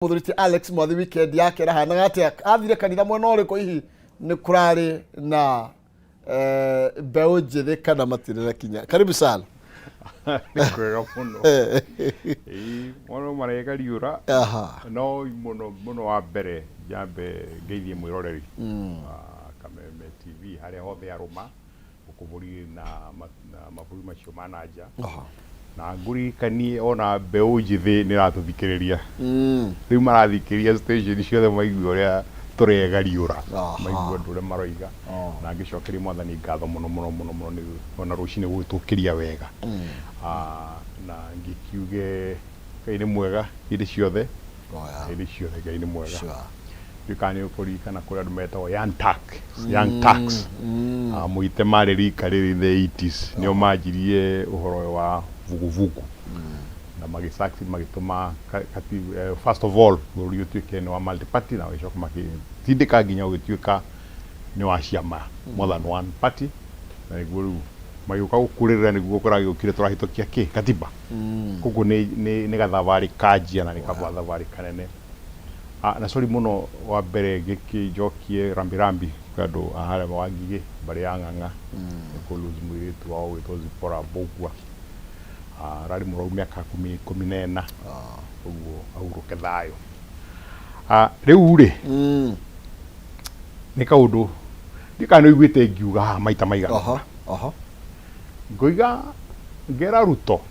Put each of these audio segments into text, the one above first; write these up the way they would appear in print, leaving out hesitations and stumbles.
Mũthuri ti Alex Mwathi, weekend yake ĩrahanaga atĩa? Athire kanitha mwena ũrĩkũ? Hihi nĩ kũrarĩ na mbeũ njĩthĩ kana matirĩ na kinya? Karibu sana. Nĩ kwega mũno. Ĩĩ, mwana maregariũra. No mũno mũno, wa mbere njambe ngeithie mwĩroreri wa Kameme TV harĩa hothe arũma gũkũ bũrũri na mabũrũri macio ma na nja, na ngũririkanie ona mbeũ njĩthĩ nĩ ĩratũthikĩrĩria. Rĩu marathikĩrĩria station ciothe, maigue ũrĩa tũregariũra, maigue ũndũ ũrĩa maroiga. Na ngĩcokeria Mwathani ngatho mũno mũno mũno mũno nĩ ona rũcinĩ gũgĩtũkĩria wega. Na ngĩkiuge Ngai nĩ mwega hĩndĩ ciothe. Hĩndĩ ciothe Ngai nĩ mwega. Ndiũĩ kana nĩ ũkũririkana kũrĩ andũ metagwo Young Turks, Young Turks. Mũite marĩ rika rĩrĩ in the 80s, nĩo manjirie ũhoro ũyũ wa vuguvugu na magĩ magĩtũma first of all bũrũri ũtuĩke nĩ wa multi party, na magĩcoka magĩtindĩka nginya ũgĩtuĩka nĩ wa ciama more than one party, na nĩguo rĩu magĩũka gũkũrĩrĩra, nĩguo kũragĩũkire tũrahĩtũkia kĩ katiba. Koguo nĩ gathabarĩ kanjia na nĩ gathabarĩ kanene. Na sorry mũno, wa mbere ngĩkĩnjokie rambi rambi kwĩ andũ a harĩa Wangigĩ, mbarĩ ya Ng'ang'a, nĩ kũ lose mũirĩtu wao ũgwĩtwo Zipporah Mbũgua. Ararĩ mũrwaru mĩaka 14, ũguo ahurũke thayũ. Rĩu rĩ, nĩ kaũndũ ndiũĩ kana nĩ ũiguĩte ngiuga haha maita maigana ũna. Ngoiga ngera Ruto,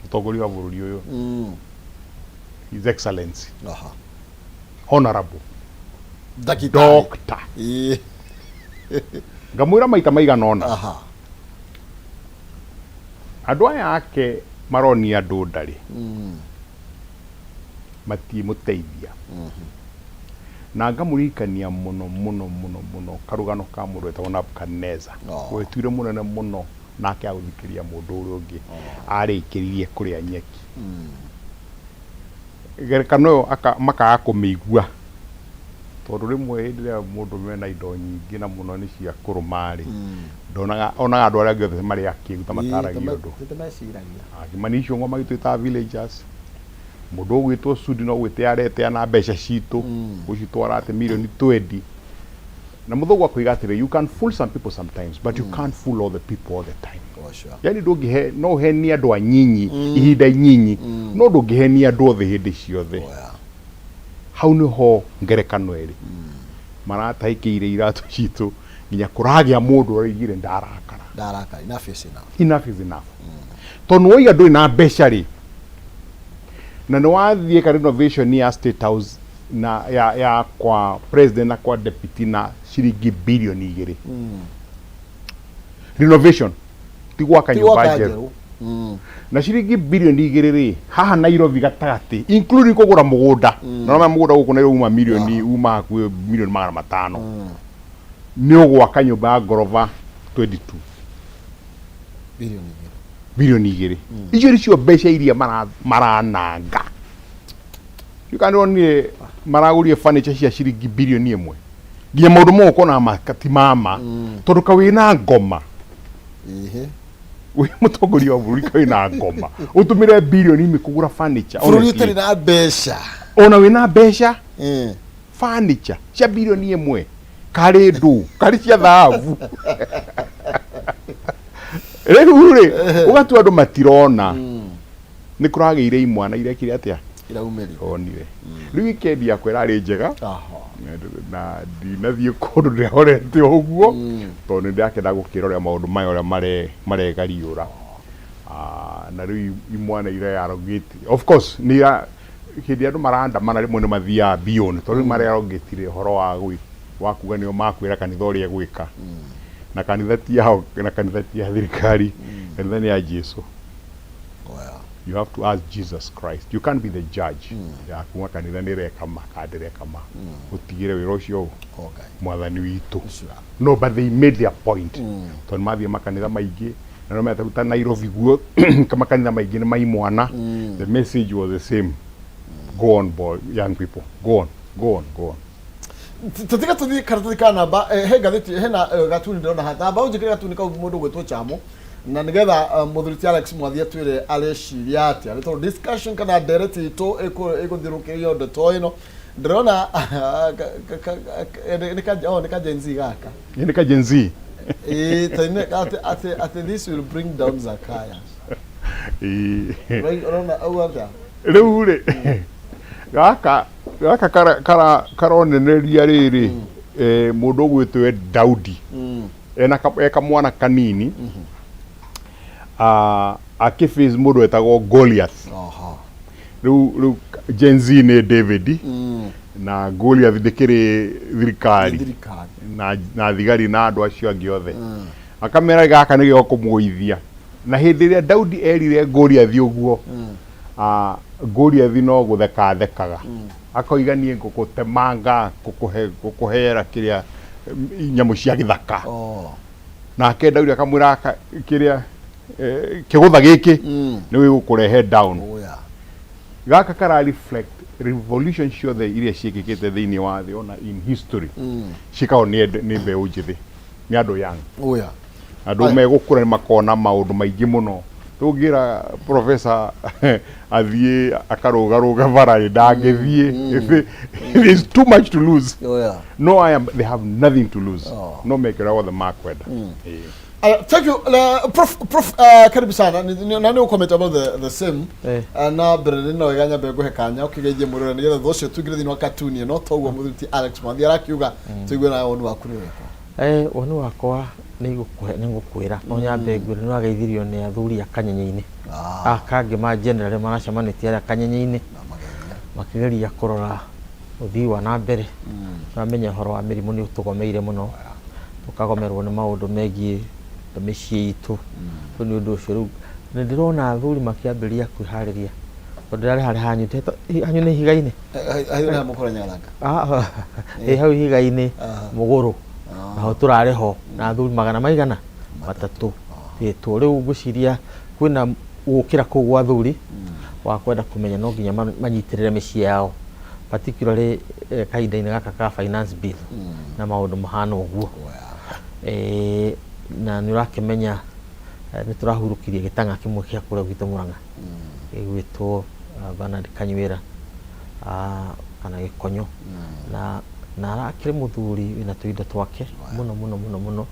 mũtongoria wa bũrũri ũyũ, His Excellency, Honorable Ndagĩtarĩ. Doctor, ngamwĩra maita maigana ũna, andũ aya ake maronia andũ ndarĩ matiĩmũteithia, na ngamũririkania mũno mũno mũno mũno karũgano ka mũndũ wetagwo Nebuchadnezzar, wetuire mũnene mũno nake agũthikĩria mũndũ ũrĩa ũngĩ, arĩkĩririe kũrĩa nyeki. Ngerekano ĩyo makaga kũmĩigua, tondũ rĩmwe hĩndĩ ĩrĩa mũndũ mena indo nyingĩ na mũno nĩ cia kũrũma rĩ, ndonaga, onaga andũ arĩa angĩ othe marĩ akĩgu ta mataragia ũndũ. Meciragia. Kĩmani Ichung'wa magĩtwĩtaga villagers, mũndũ ũgwĩtwo Sudi no gwĩtĩa aretĩa na mbeca citũ, gũcitwara atĩ mirioni 20, na mũthũngũ akoiga atĩrĩ, "You can fool some people sometimes, but you can't fool all the people all the time." Oh, sure. Yani ndũngĩhe, no ũhenie andũ anyinyi ihinda inyinyi, no ndũngĩhenia andũ othe hĩndĩ ciothe. Hau nĩho ngerekano ĩrĩ maratahĩkĩire iratũ citũ nginya kũragĩa mũndũ ũraigire ndarakara. Ndarakara, enough is enough. Enough is enough, tondũ waiga ndũrĩ na mbeca rĩ, na nĩ wathiĩ ka renovation ya State House na ya kwa president na kwa deputy na ciringi bilioni 2, renovation, ti gwaka Ti nyũmba gwaka njerũ. Njerũ. Na ciringi bilioni 2 rĩ, haha Nairobi gatagatĩ, including kũgũra mũgũnda, na no mũgũnda gũkũ Nairobi uma milioni, uma hakuhĩ milioni 500, nĩ ũgwaka nyũmba ya ngoroba 22. Bilioni 2. Bilioni 2 icio nĩcio mbeca iria marananga. Rĩu kana nĩwonire maragũrire furniture cia ciringi bilioni 1, nginya maũndũ mothe ũkona ti mama, tondũ ka wĩna ngoma, wĩ mũtongoria wa bũrũri, ka wĩna ngoma ũtũmĩre bilioni 1 kũgũra furniture? Bũrũri Honestly. ũtarĩ na mbeca. Ona wĩna mbeca, furniture cia bilioni 1, karĩ ndũ karĩ cia thahabu. Rĩu rĩ, ũgatua andũ matirona nĩ kũragĩire imwana irekire atĩa? Iraumĩrire. Onire rĩu weekend yakwa ĩrarĩ njega na ndinathiĩ kũndũ, ndĩrahorete ũguo, tondũ nĩ ndĩrakena gũkĩra ũrĩa maũndũ maya ũrĩa maregariũra. Na rĩu imwana ireyarogĩte, of course nĩ hĩndĩ ĩrĩa andũ marandamana rĩmwe nĩ mathiaga beyond, tondũ rĩu mareyarogĩtire ũhoro wa kuga nĩo makwĩra kanitha ũrĩa egwĩka, na kanitha ti yao, na kanitha ti ya thirikari, kanitha nĩ ya Jesu. You have to ask Jesus Christ. You can't be the judge ya kuma kanitha nĩ ĩreka ma kana ndĩreka ma. Ũtigĩre wĩra ũcio ũ Mwathani witũ. No, but they made their point, tondũ mathiĩ makanitha maingĩ na no metagu ta Nairobi guo makanitha maingĩ nĩ maimwana. The message was the same: go on, boy, young people, go on, go on, go on. Tũtiga tũthiĩ karatathi ka namba, he ngathĩti hena gatuni ndĩrona haha, tamba ũnjĩkĩre gatuni kau. Mũndũ ũgwĩtwo Chamo. Na nĩgetha mũthuri ti Alex Mwathi atwĩre areciria atĩa, nĩ tondũ discussion kana ndereti itũ ĩgũthiũrũrũkĩrio ndeto ĩno. Ndĩrona nĩ ka Gen Z gaka. Nĩ ka Gen Z. Ĩĩ, ta atĩ this will bring down Zakaya. Ũrona ũguo atĩa? Rĩu rĩ, gaka karoneneria rĩrĩ, mũndũ ũgwĩtwo Daudi ena e kamwana kanini akĩface mũndũ wetagwo Goliath. Rĩu Gen Z nĩ David na Goliath ndĩkĩrĩ thirikari thirikari na thigari na andũ acio angĩ othe. Akamera gaka nĩ gĩkũmũgũithia. Na hĩndĩ ĩrĩa Daudi erire Goliath ũguo, Goliath no gũtheka athekaga, akoiga niĩ ngũgũtemanga, ngũkũheera kĩrĩa nyamũ cia gĩthaka. Nake Daudi akamwĩra kĩrĩa kĩgũtha gĩkĩ nĩ gĩgũkũrehe down. Gaka kara reflect revolution ciothe iria ciĩkĩkĩte thĩinĩ wa thĩ ona in history, ciĩkagwo nĩ mbeũ njĩthĩ, nĩ andũ young. Andũ megũkũra nĩ makona maũndũ maingĩ mũno. Tũngĩra professor athiĩ akarũgarũga bara ndangĩthiĩ. There's too much to lose. No, I am, they have nothing to lose. No meke ũrĩa wothe makwenda. Thank you. Prof, karibu sana. Na nĩ ũcomment about the same. Na mbere nĩ no wega nyambe ngũhe kanya ũkĩgeithie mũrore nĩgetha thutha ũcio tũingĩre thĩinĩ wa cartoon ĩno toguo mũthuri ti Alex Mwathi arakiuga, tũigue nawe woni waku nĩ ũrĩkũ. Woni wakwa nĩ ngũkwĩra no nyambe ngwĩre nĩ wageithirio nĩ athuri a Kanyenye-inĩ. Aka angĩ ma general maracemanĩtie arĩa Kanyenye-inĩ makĩgeria kũrora ũthii wa na mbere. Ũramenya ũhoro wa mĩrimũ nĩ ũtũgomeire mũno, tũkagomerwo nĩ maũndũ megiĩ mĩciĩ itũ. Rĩu nĩ ũndũ ũcio rĩu nĩ ndĩrona athuri makĩambĩrĩria kwĩharĩria tondũ ndĩrarĩ harĩa hanyu hanyu nĩ ihiga-inĩ. Hayo nĩ mũkora Nyagaranga. Ĩ hau ihiga-inĩ mũgũrũ naho tũrarĩ ho na athuri magana maigana matatũ twĩtwo. Rĩu ngwĩciria kwĩna gũkĩra kũu gwa athuri wa kwenda kũmenya no nginya manyitĩrĩre mĩciĩ yao, particularly kahinda-inĩ gaka ka finance bill na maũndũ mahana ũguo. Na nĩ ũrakĩmenya nĩ tũrahurũkirie gĩtang'a kĩmwe kĩa kũrĩa gwitũ Mũrang'a gĩgwĩtwo Bernard Kanyuĩra, kana Gĩkonyo, na arakĩrĩ mũthuri wĩna tũindo twake mũno mũno mũno mũno,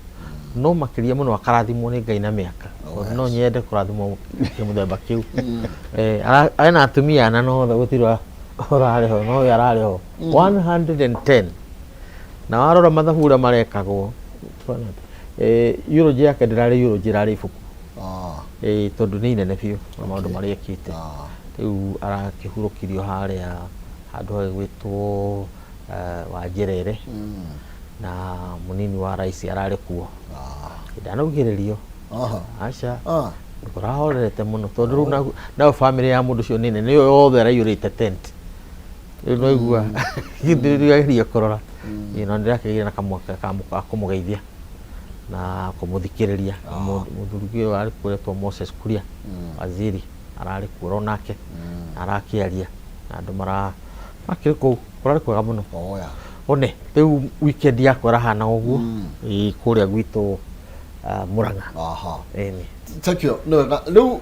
no makĩria mũno akarathimwo nĩ Ngai na mĩaka. Tondũ no nyende kũrathimwo kĩmũthemba kĩu. Ena atumia ana no othe gũtirĩ ũrarĩ ho, no ũyũ ararĩ ho 110, na warora mathabu ũrĩa marekagwo, eulogy yake ndĩrarĩ eulogy, ĩrarĩ ibuku. Tondũ nĩ inene biũ na maũndũ marĩa ekĩte. Rĩu arakĩhurũkirio harĩa handũ hagĩgwĩtwo Wanjerere, na mũnini wa rais ararĩ kuo. Ndanaugĩrĩrio. Aca, kũrahorerete mũno tondũ rĩu nayo bamĩrĩ ya mũndũ ũcio nĩ nene, nĩyo yothe ĩraiyũrĩte tent. Rĩu noigua ndĩrageria kũrora. Ĩĩ, na nĩndĩrakĩgĩire na kamweke ga kũmũgeithia na kũmũthikĩrĩria. Mũthuri ũyũ arĩ kuo etwo Moses Kuria, waziri ararĩ kuo onake arakĩaria na andũ mara makĩrĩ kũu, kũrarĩ kwega mũno. One rĩu weekend yakwa ĩrahana ũguo. Ĩĩ, kũrĩa gwitũ Murang'a. Ĩni. Thank you. Nĩ wega. Rĩu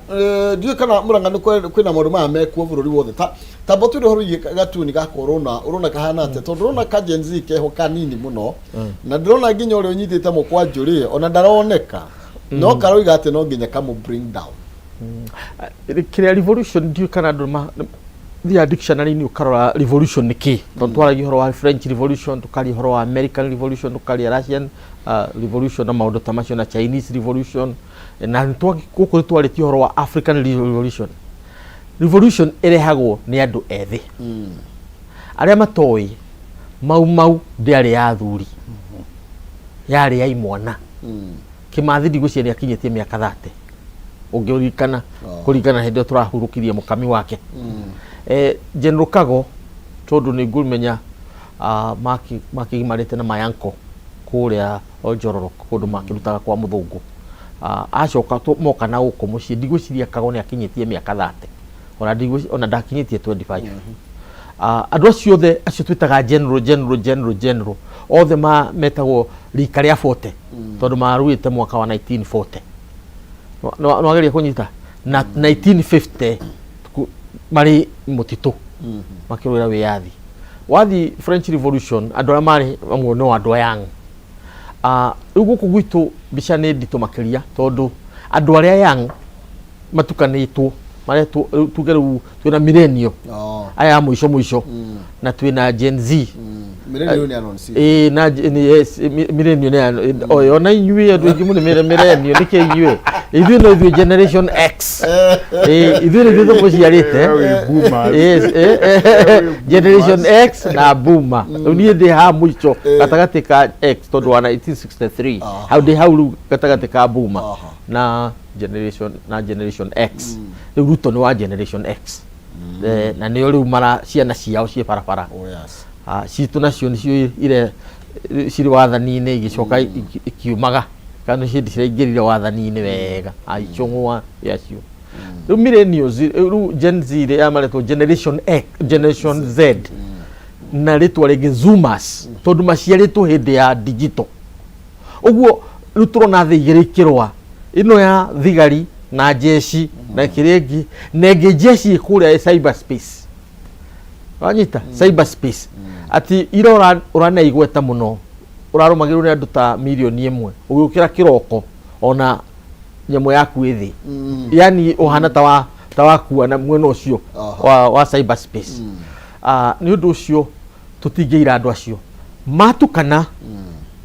ndiũĩ kana Murang'a nĩ kwĩna maũndũ maya mekuo bũrũri wothe. Ta tamba ũtwĩre ũhoro wĩgiĩ gatuni gaka ũrona ũrona kahana atĩa, tondũ ũrona ka Gen Z keho kanini mũno na ndĩrona nginya ũrĩa ũnyitĩte mũkwanjũ rĩ ona ndaroneka, no karoiga atĩ no nginya kamũ bring down. Kĩrĩa revolution, ndiũĩ kana andũ thiaga dictionary-inĩ ũkarora revolution nĩ kĩ, tondũ twaragia ũhoro wa French Revolution, tũkaria ũhoro wa American Revolution, tũkaria Russian Revolution na maũndũ ta macio, na Chinese Revolution, na gũkũ nĩ twarĩtie ũhoro wa African Revolution. Revolution ĩrehagwo nĩ andũ ethĩ arĩa matoĩ Mau Mau ndĩarĩ ya athuri, yarĩ ya imwana. Kĩmathi ndigwĩciria nĩ akinyĩtie mĩaka 30 ũngĩririkana, kũringana na hĩndĩ ĩyo tũrahurũkirie mũkami wake. General Kago, tondũ nĩ ngũmenya makĩgimarĩte na mayanko kũrĩa Njororo kũndũ makĩrutaga kwa mũthũngũ. Acoka moka na gũkũ mũciĩ, ndigwĩciria Kago nĩ akinyĩtie mĩaka 30, ona ona ndakinyĩtie 25. Andũ acio othe acio twĩtaga general, general, general, general, othe metagwo rika rĩa 40 tondũ maruĩte mwaka wa 1940. Nĩwageria kũnyita na 1950 marĩ mũtitũ makĩrũĩra wĩyathi. Wathi French Revolution, andũ arĩa marĩ amwe no andũ a young. Rĩu gũkũ gwitũ mbica nĩ nditũ makĩria, tondũ andũ arĩa young matukanĩtwo, maretwo rĩu, tuge rĩu twĩna millennial aya a mũico mũico, na twĩna Gen Z. Millennial nĩ anonsi. Ĩĩ, na yes, millennial nĩ oyo, ona inyuĩ andũ aingĩ mũno millennial nĩkĩ inyuĩ, ithuĩ no ithuĩ Generation X. Ĩĩ, ithuĩ nĩ ithuĩ tũmũciarĩte. Wewe boomers. Yes, Generation X na boomer. Rĩu niĩ ndĩ haha mũico gatagatĩ ka X, tondũ wa 1963. Hau ndĩ hau rĩu gatagatĩ ka boomer na Generation X. Rĩu Ruto nĩ wa Generation X. Na nĩo rĩu mara ciana ciao ciĩ barabara. Oh yes. Citũ nacio nĩcio ire cirĩ wathani-inĩ, igĩcoka ikiumaga kana nĩ hĩndĩ ciraingĩrire wathani-inĩ wega, Ichung'wa acio. Rĩu millennials, rĩu Gen Z rĩ, aya maretwo Generation X, Generation Z, na rĩtwa rĩngĩ Zoomers, tondũ maciarĩtwo hĩndĩ ya digital. Ũguo rĩu tũrona thĩ igĩrĩ ikĩrũa, ĩno ya thigari na jeshi na kĩrĩa ĩngĩ, na ĩngĩ jeshi ĩ kũrĩa cyber space. Wanyita cyber space ati ira ũrana igweta mũno, ũrarũmagĩrĩrwo nĩ andũ ta 1 million, ũgĩũkĩra kĩroko ona nyamũ yaku ĩ thĩ, yani ũhana ta wakua na mwena ũcio wa cyber space. Nĩ ũndũ ũcio tũtingĩira andũ acio matukana,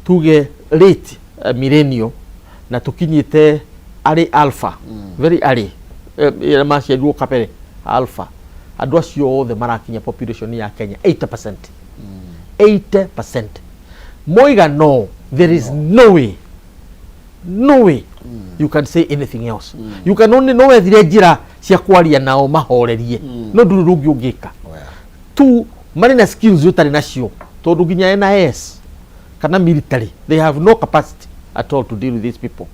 tuge late millennial na tũkinyĩte arĩ alpha, very early, maciarirwo kabere alpha. Andũ acio othe marakinya population ya Kenya 80%, 80% moiga no. There is no way, no way you can say anything else. You can only no wethire njĩra cia kwaria nao mahorerie, no ndũrĩ rũngĩ ũngĩka. Oh, yeah. Tu marĩ na skills ũtarĩ nacio, tondũ nginya NIS kana military, they have no capacity at all to deal with these people,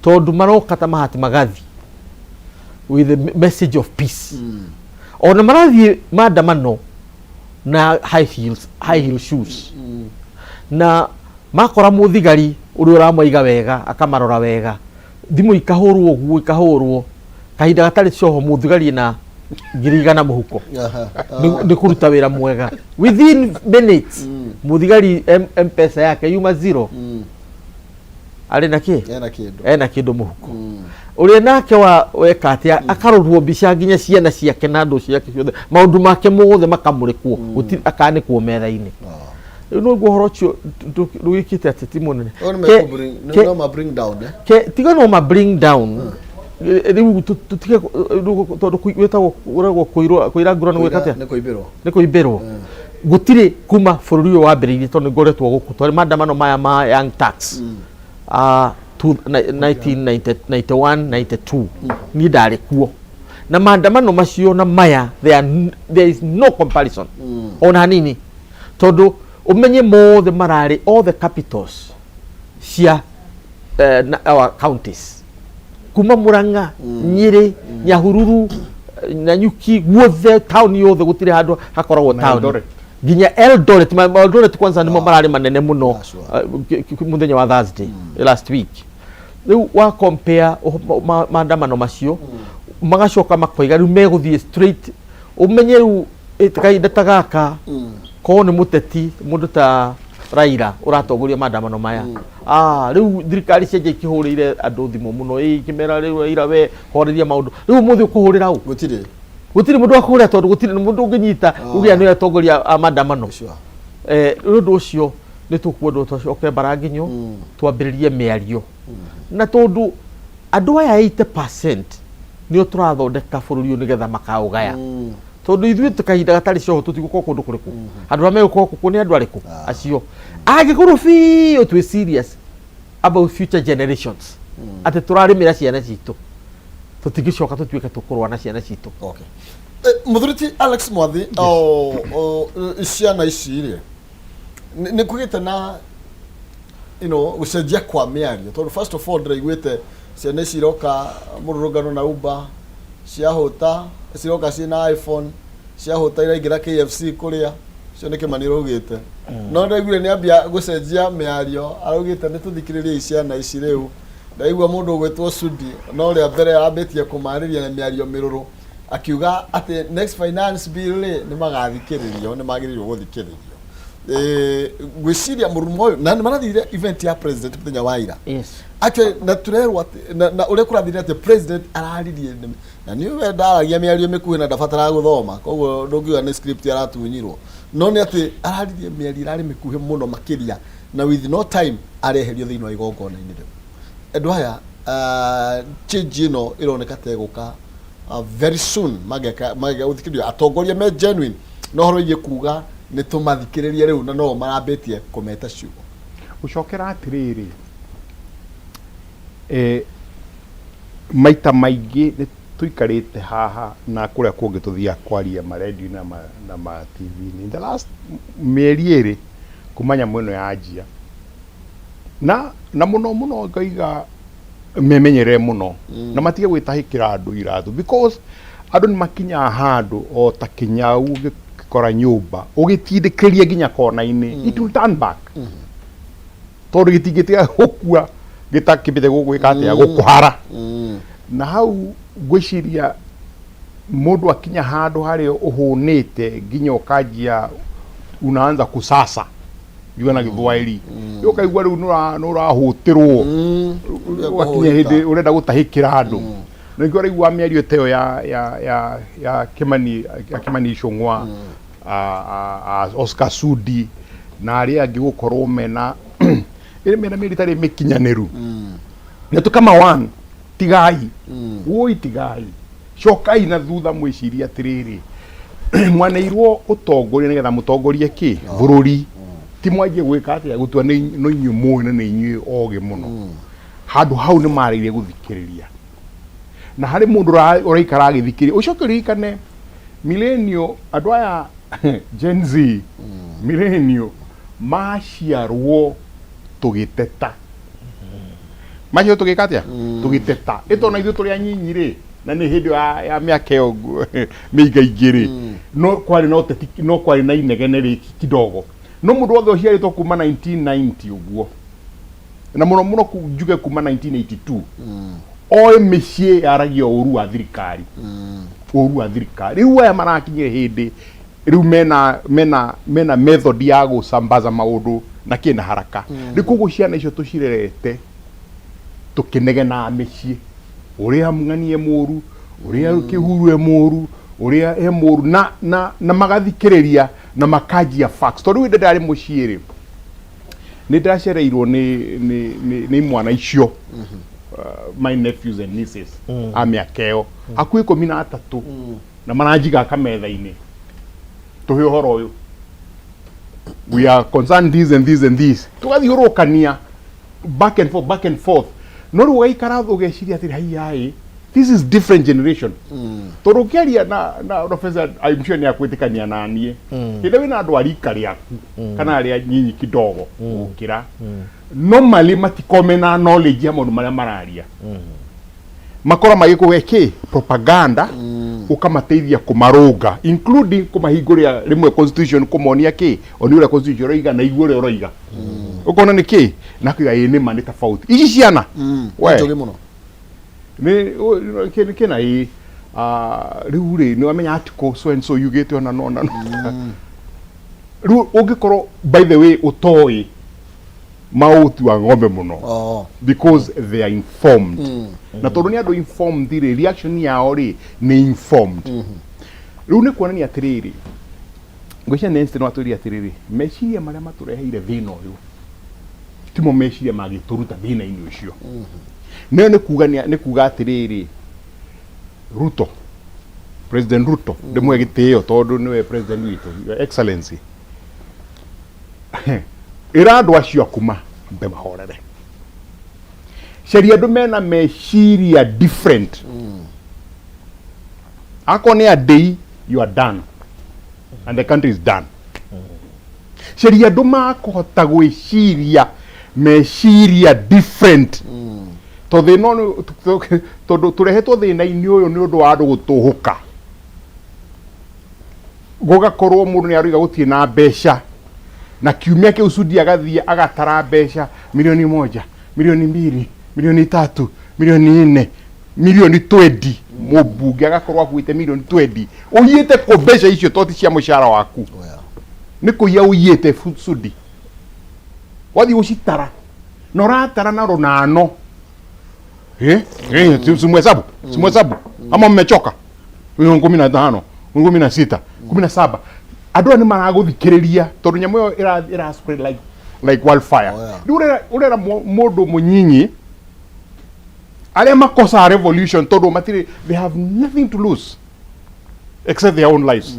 tondũ maroka ta Mahatma Gandhi with the message of peace. Ona marathiĩ maandamano na high heels, high heel shoes, na makora mũthigari ũrĩa ũramaiga wega, akamarora wega, thimũ ikahũrwo ũguo, ikahũrwo kahinda gatarĩ coho, mũthigari na 100,000 mũhuko. Nĩ kũruta wĩra mwega. Within minutes mũthigari M-Pesa yake yuma zero, arĩ na kĩ? Ena kĩndũ. Ena kĩndũ mũhuko. Ũrĩa nake wa weka atĩa, akarorwo mbica nginya ciana ciake na andũ ciake ciothe, maũndũ make mothe makamũrĩkwo, gũtirĩ akanĩkwo metha-inĩ. Rĩu nĩguo ũhoro ũcio ndũgĩkĩte atĩ ti mũnene. Ũyũ nĩ no ma bring down, eh? Tiga no ma bring down. Rĩu tũtige rĩu, tondũ wĩtagwo ũragwo kũirwo, kũira ngura nĩ gwĩka atĩa? Nĩ kũimbĩrwo. Nĩ kũimbĩrwo. Gũtirĩ kuma bũrũri ũyũ wambĩrĩirie, tondũ nĩ ngoretwo gũkũ, twarĩ maandamano maya ma Young Turks, 1991 92, niĩ ndarĩ kuo na maandamano macio na maya, there is no comparison ona hanini, tondũ ũmenye mothe mararĩ all the capitals cia our counties, kuma Murang'a, Nyĩrĩ, Nyahururu, Nanyuki, guothe taũni yothe, gũtirĩ handũ hakoragwo Na taũni. Eldoret. Nginya Eldoret, Eldoret kwanza nĩmo mararĩ manene mũno. Sure. Mũthenya wa Thursday last week. Rĩu wa compare maandamano macio, magacoka makoiga rĩu megũthiĩ straight. Ũmenye rĩu kahinda ta gaka, korwo nĩ mũteti mũndũ ta Raila ũratongoria maandamano maya, rĩu thirikari cianjia ikĩhũrĩire andũ thimũ mũno, ikĩmera rĩu Raila we horeria maũndũ. Rĩu ũmũthĩ ũkũhũrĩra ũ? Gũtirĩ. Gũtirĩ mũndũ wa kũhũrĩra, tondũ gũtirĩ mũndũ ũngĩnyita ũgĩa nĩwe atongoria a maandamano. Nĩ ũndũ ũcio nĩ tũkuendwo tũcoke mbaranginyo, twambĩrĩrie mĩario, na tondũ andũ aya 80% nĩo tũrathondeka bũrũri ũyũ nĩgetha makaũgaya, tondũ ithuĩ kahinda gatarĩ coho tũtigũkorwo kũndũ kũrĩkũ, andũ arĩa megũkorwo kũkũ nĩ andũ arĩkũ acio, angĩkorwo biũ twĩ serious about future generations, atĩ tũrarĩmĩra ciana citũ, tũtingĩcoka tũtuĩke tũkũrũa na ciana citũ. Okay. Mũthuri ti Alex Mwathi, o ciana ici rĩ, nĩ kũgĩte na gũcenjia kwa mĩario, tondũ first of all ndĩraiguĩte ciana ici iroka mũrũrũngano na Uber, ciahũta ciroka ciĩna iPhone, ciahũta iraingĩra KFC kũrĩa. Cio nĩ Kĩmani ũraugĩte, no ndĩraiguire nĩ ambia gũcenjia mĩario, araugĩte nĩ tũthikĩrĩrie ciana ici rĩu. Ndaigua mũndũ ũgwĩtwo Sudi no rĩa mbere arambĩtie kũmarĩria na mĩario mĩrũrũ, akiuga atĩ next finance bill rĩ, nĩ magathikĩrĩrio, nĩ magĩrĩirwo gũthikĩrĩrio. Ngwĩciria mũrumo ũyũ na nĩ marathire event ya president mũthenya wa ira. Actually, na turerwo atĩ na ũrĩa kũrathire atĩ president araririe na nĩ we ndaragia mĩario mĩkuhĩ na ndabataraga gũthoma, koguo ndũngiuga nĩ script aratunyirwo, no nĩ atĩ araririe mĩario ĩrarĩ mĩkuhĩ mũno makĩria, na with no time areherio thĩinĩ wa igongona-inĩ rĩu. Andũ aya, change ĩno ĩroneka ta ĩgũka very soon, mageka gũthikĩrĩrio atongoria me genuine no horo wĩgiĩ kuga nĩ tũmathikĩrĩrie rĩu, na no marambĩtie kũmeta ciugo. Gũcokera atĩrĩrĩ, maita maingĩ nĩ tũikarĩte haha na kũrĩa kũngĩ tũthiaga kwaria marendio na ma TV-inĩ. In the last mĩeri 2 kuma nyamũ ĩno yanjia, na mũno mũno ngaiga memenyerere mũno na matige gwĩtahĩkĩra andũ iratũ, because andũ nĩ makinyaga handũ o ta kĩnyau gĩkora nyũmba ũgĩtindĩkĩrĩria nginya kona-inĩ, it will turn back, tondũ gĩtingĩtiga gũkua gĩtakĩmbĩte gũgwĩka atĩa, gũkũhara. Na hau ngwĩciria mũndũ akinya handũ harĩa ũhũnĩte nginya ũkanjia unaanza kusasa yuga na Gĩthwaĩri, ũkaigua rĩu nĩ ũrahũtĩrwo, ũgakinya hĩndĩ ũrenda gũtahĩkĩra andũ, na nĩkĩo ũraigua mĩario ta ĩyo ya Kimani, ya Kimani Ichung'wa, Oscar Sudi na arĩa angĩ gũkorwo mena mĩario ĩtarĩ mĩkinyanĩru. Na tũ kama one tigai, woi tigai, cokai na thutha mwĩcirie atĩrĩrĩ, mwaneirwo ũtongoria nĩgetha mũtongorie kĩ bũrũri, ti mwanjie gwĩka atĩa, gũtua nĩ no inyuĩ mũĩ na nĩ inyuĩ ogĩ mũno. Handũ hau nĩ marĩire gũthikĩrĩria, na harĩ mũndũ ũraikara agĩthikĩrĩria. Ũcoke ũririkane millennial, andũ aya Gen Z, millennial maciarwo tũgĩteta, macio tũgĩka atĩa, tũgĩteta ĩto na ithuĩ tũrĩ anyinyi rĩ, na nĩ hĩndĩ ya mĩaka ĩyo mĩingaingĩ rĩ, no kwarĩ na ũteti, no kwarĩ na inegene rĩ kidogo, no mũndũ wothe ũciarĩtwo kuma 1990 ũguo, na mũno mũno njuge kuma 1982, oĩ mĩciĩ yaragia ũru wa thirikari, ũru wa thirikari. Rĩu aya marakinyire hĩndĩ rĩu mena method ya gũsambaza maũndũ na kĩna haraka. Rĩu koguo ciana icio tũcirerete tũkĩnegenaga mĩciĩ, ũrĩa ng'anie mũru, ũrĩa kĩhuru e mũru, ũrĩa e mũru, na magathikĩrĩria na makanjia facts, tondũ rĩu hĩndĩ ndarĩ mũciĩ rĩ, nĩ ndacereirwo nĩ imwana icio, my nephews and nieces a mĩaka ĩyo hakuhĩ 13, na maranjiga kametha-inĩ, tũhe ũhoro ũyũ, we are concerned this and this and this, tũgathiũrũrũkania back and forth, back and forth, no rĩu ũgaikara thĩ ũgeciria atĩrĩ, haiyaĩ, this is different generation, tondũ ũkĩaria na professor, I'm sure nĩ akwĩtĩkania na niĩ, hĩndĩ wĩna andũ a rika rĩaku kana arĩa nyinyi kidogo gũkĩra, normally matikome na knowledge ya maũndũ marĩa mararia, makora magĩkũhe kĩ propaganda, ũkamateithia kũmarũnga, including kũmahingũrĩra rĩmwe constitution, kũmonia kĩ oni ũrĩa constitution ũroiga na igua ũrĩa ũroiga, ũkona nĩ kĩ na kuiga ĩ nĩma nĩ tofauti ici ciana. We. Njũgĩ mũno. Nĩ kĩna ĩ rĩu rĩ, nĩ wamenya article so and so yugĩte ona no na no. Rĩu ũngĩkorwo, by the way, ũtoĩ maũtua ng'ombe mũno because they are informed, na tondũ nĩ andũ informed rĩ, reaction yao rĩ nĩ informed. Rĩu nĩ kuonania atĩrĩrĩ, ngwĩciria Nancy no atwĩre atĩrĩrĩ, meciria marĩa matũreheire thĩna ũyũ timo meciria mangĩtũruta thĩna-inĩ ũcio. Nayo nĩ kuga atĩrĩrĩ, Ruto, President Ruto, ndĩmũhe gĩtĩo tondũ nĩwe president witũ, Your Excellency, ĩra andũ acio akuma mbe mahorere, caria andũ mena meciria different. Akorwo nĩ andĩi, you are done and the country is done. Caria andũ makũhota gwĩciria meciria different, tondũ thĩna ũyũ, tondũ tũrehetwo thĩna-inĩ ũyũ nĩ ũndũ wa andũ gũtũhũka, gũgakorwo mũndũ nĩ aroiga gũtirĩ na mbeca, na kiumia kĩu Sudi agathiĩ agatara mbeca 1 milioni, 2 milioni. milioni 3, milioni 4, milioni 20, mũmbunge agakorwo akuĩte milioni 20. Ũiyĩte kũ mbeca icio? To ti cia mũcara waku? Nĩ kũiya ũiyĩte. Sudi wathiĩ gũcitara na ũratara na rũnano. Eh, eh, simuhesabu, simuhesabu ama mmechoka? 15, 16, 17. Andũ aya nĩ maragũthikĩrĩria tondũ nyamũ ĩyo ĩra spread like wildfire. Oh, yeah. Rĩu ũrera mũndũ mũnyinyi arĩa makosaga revolution tondũ matirĩ, they have nothing to lose except their own lives,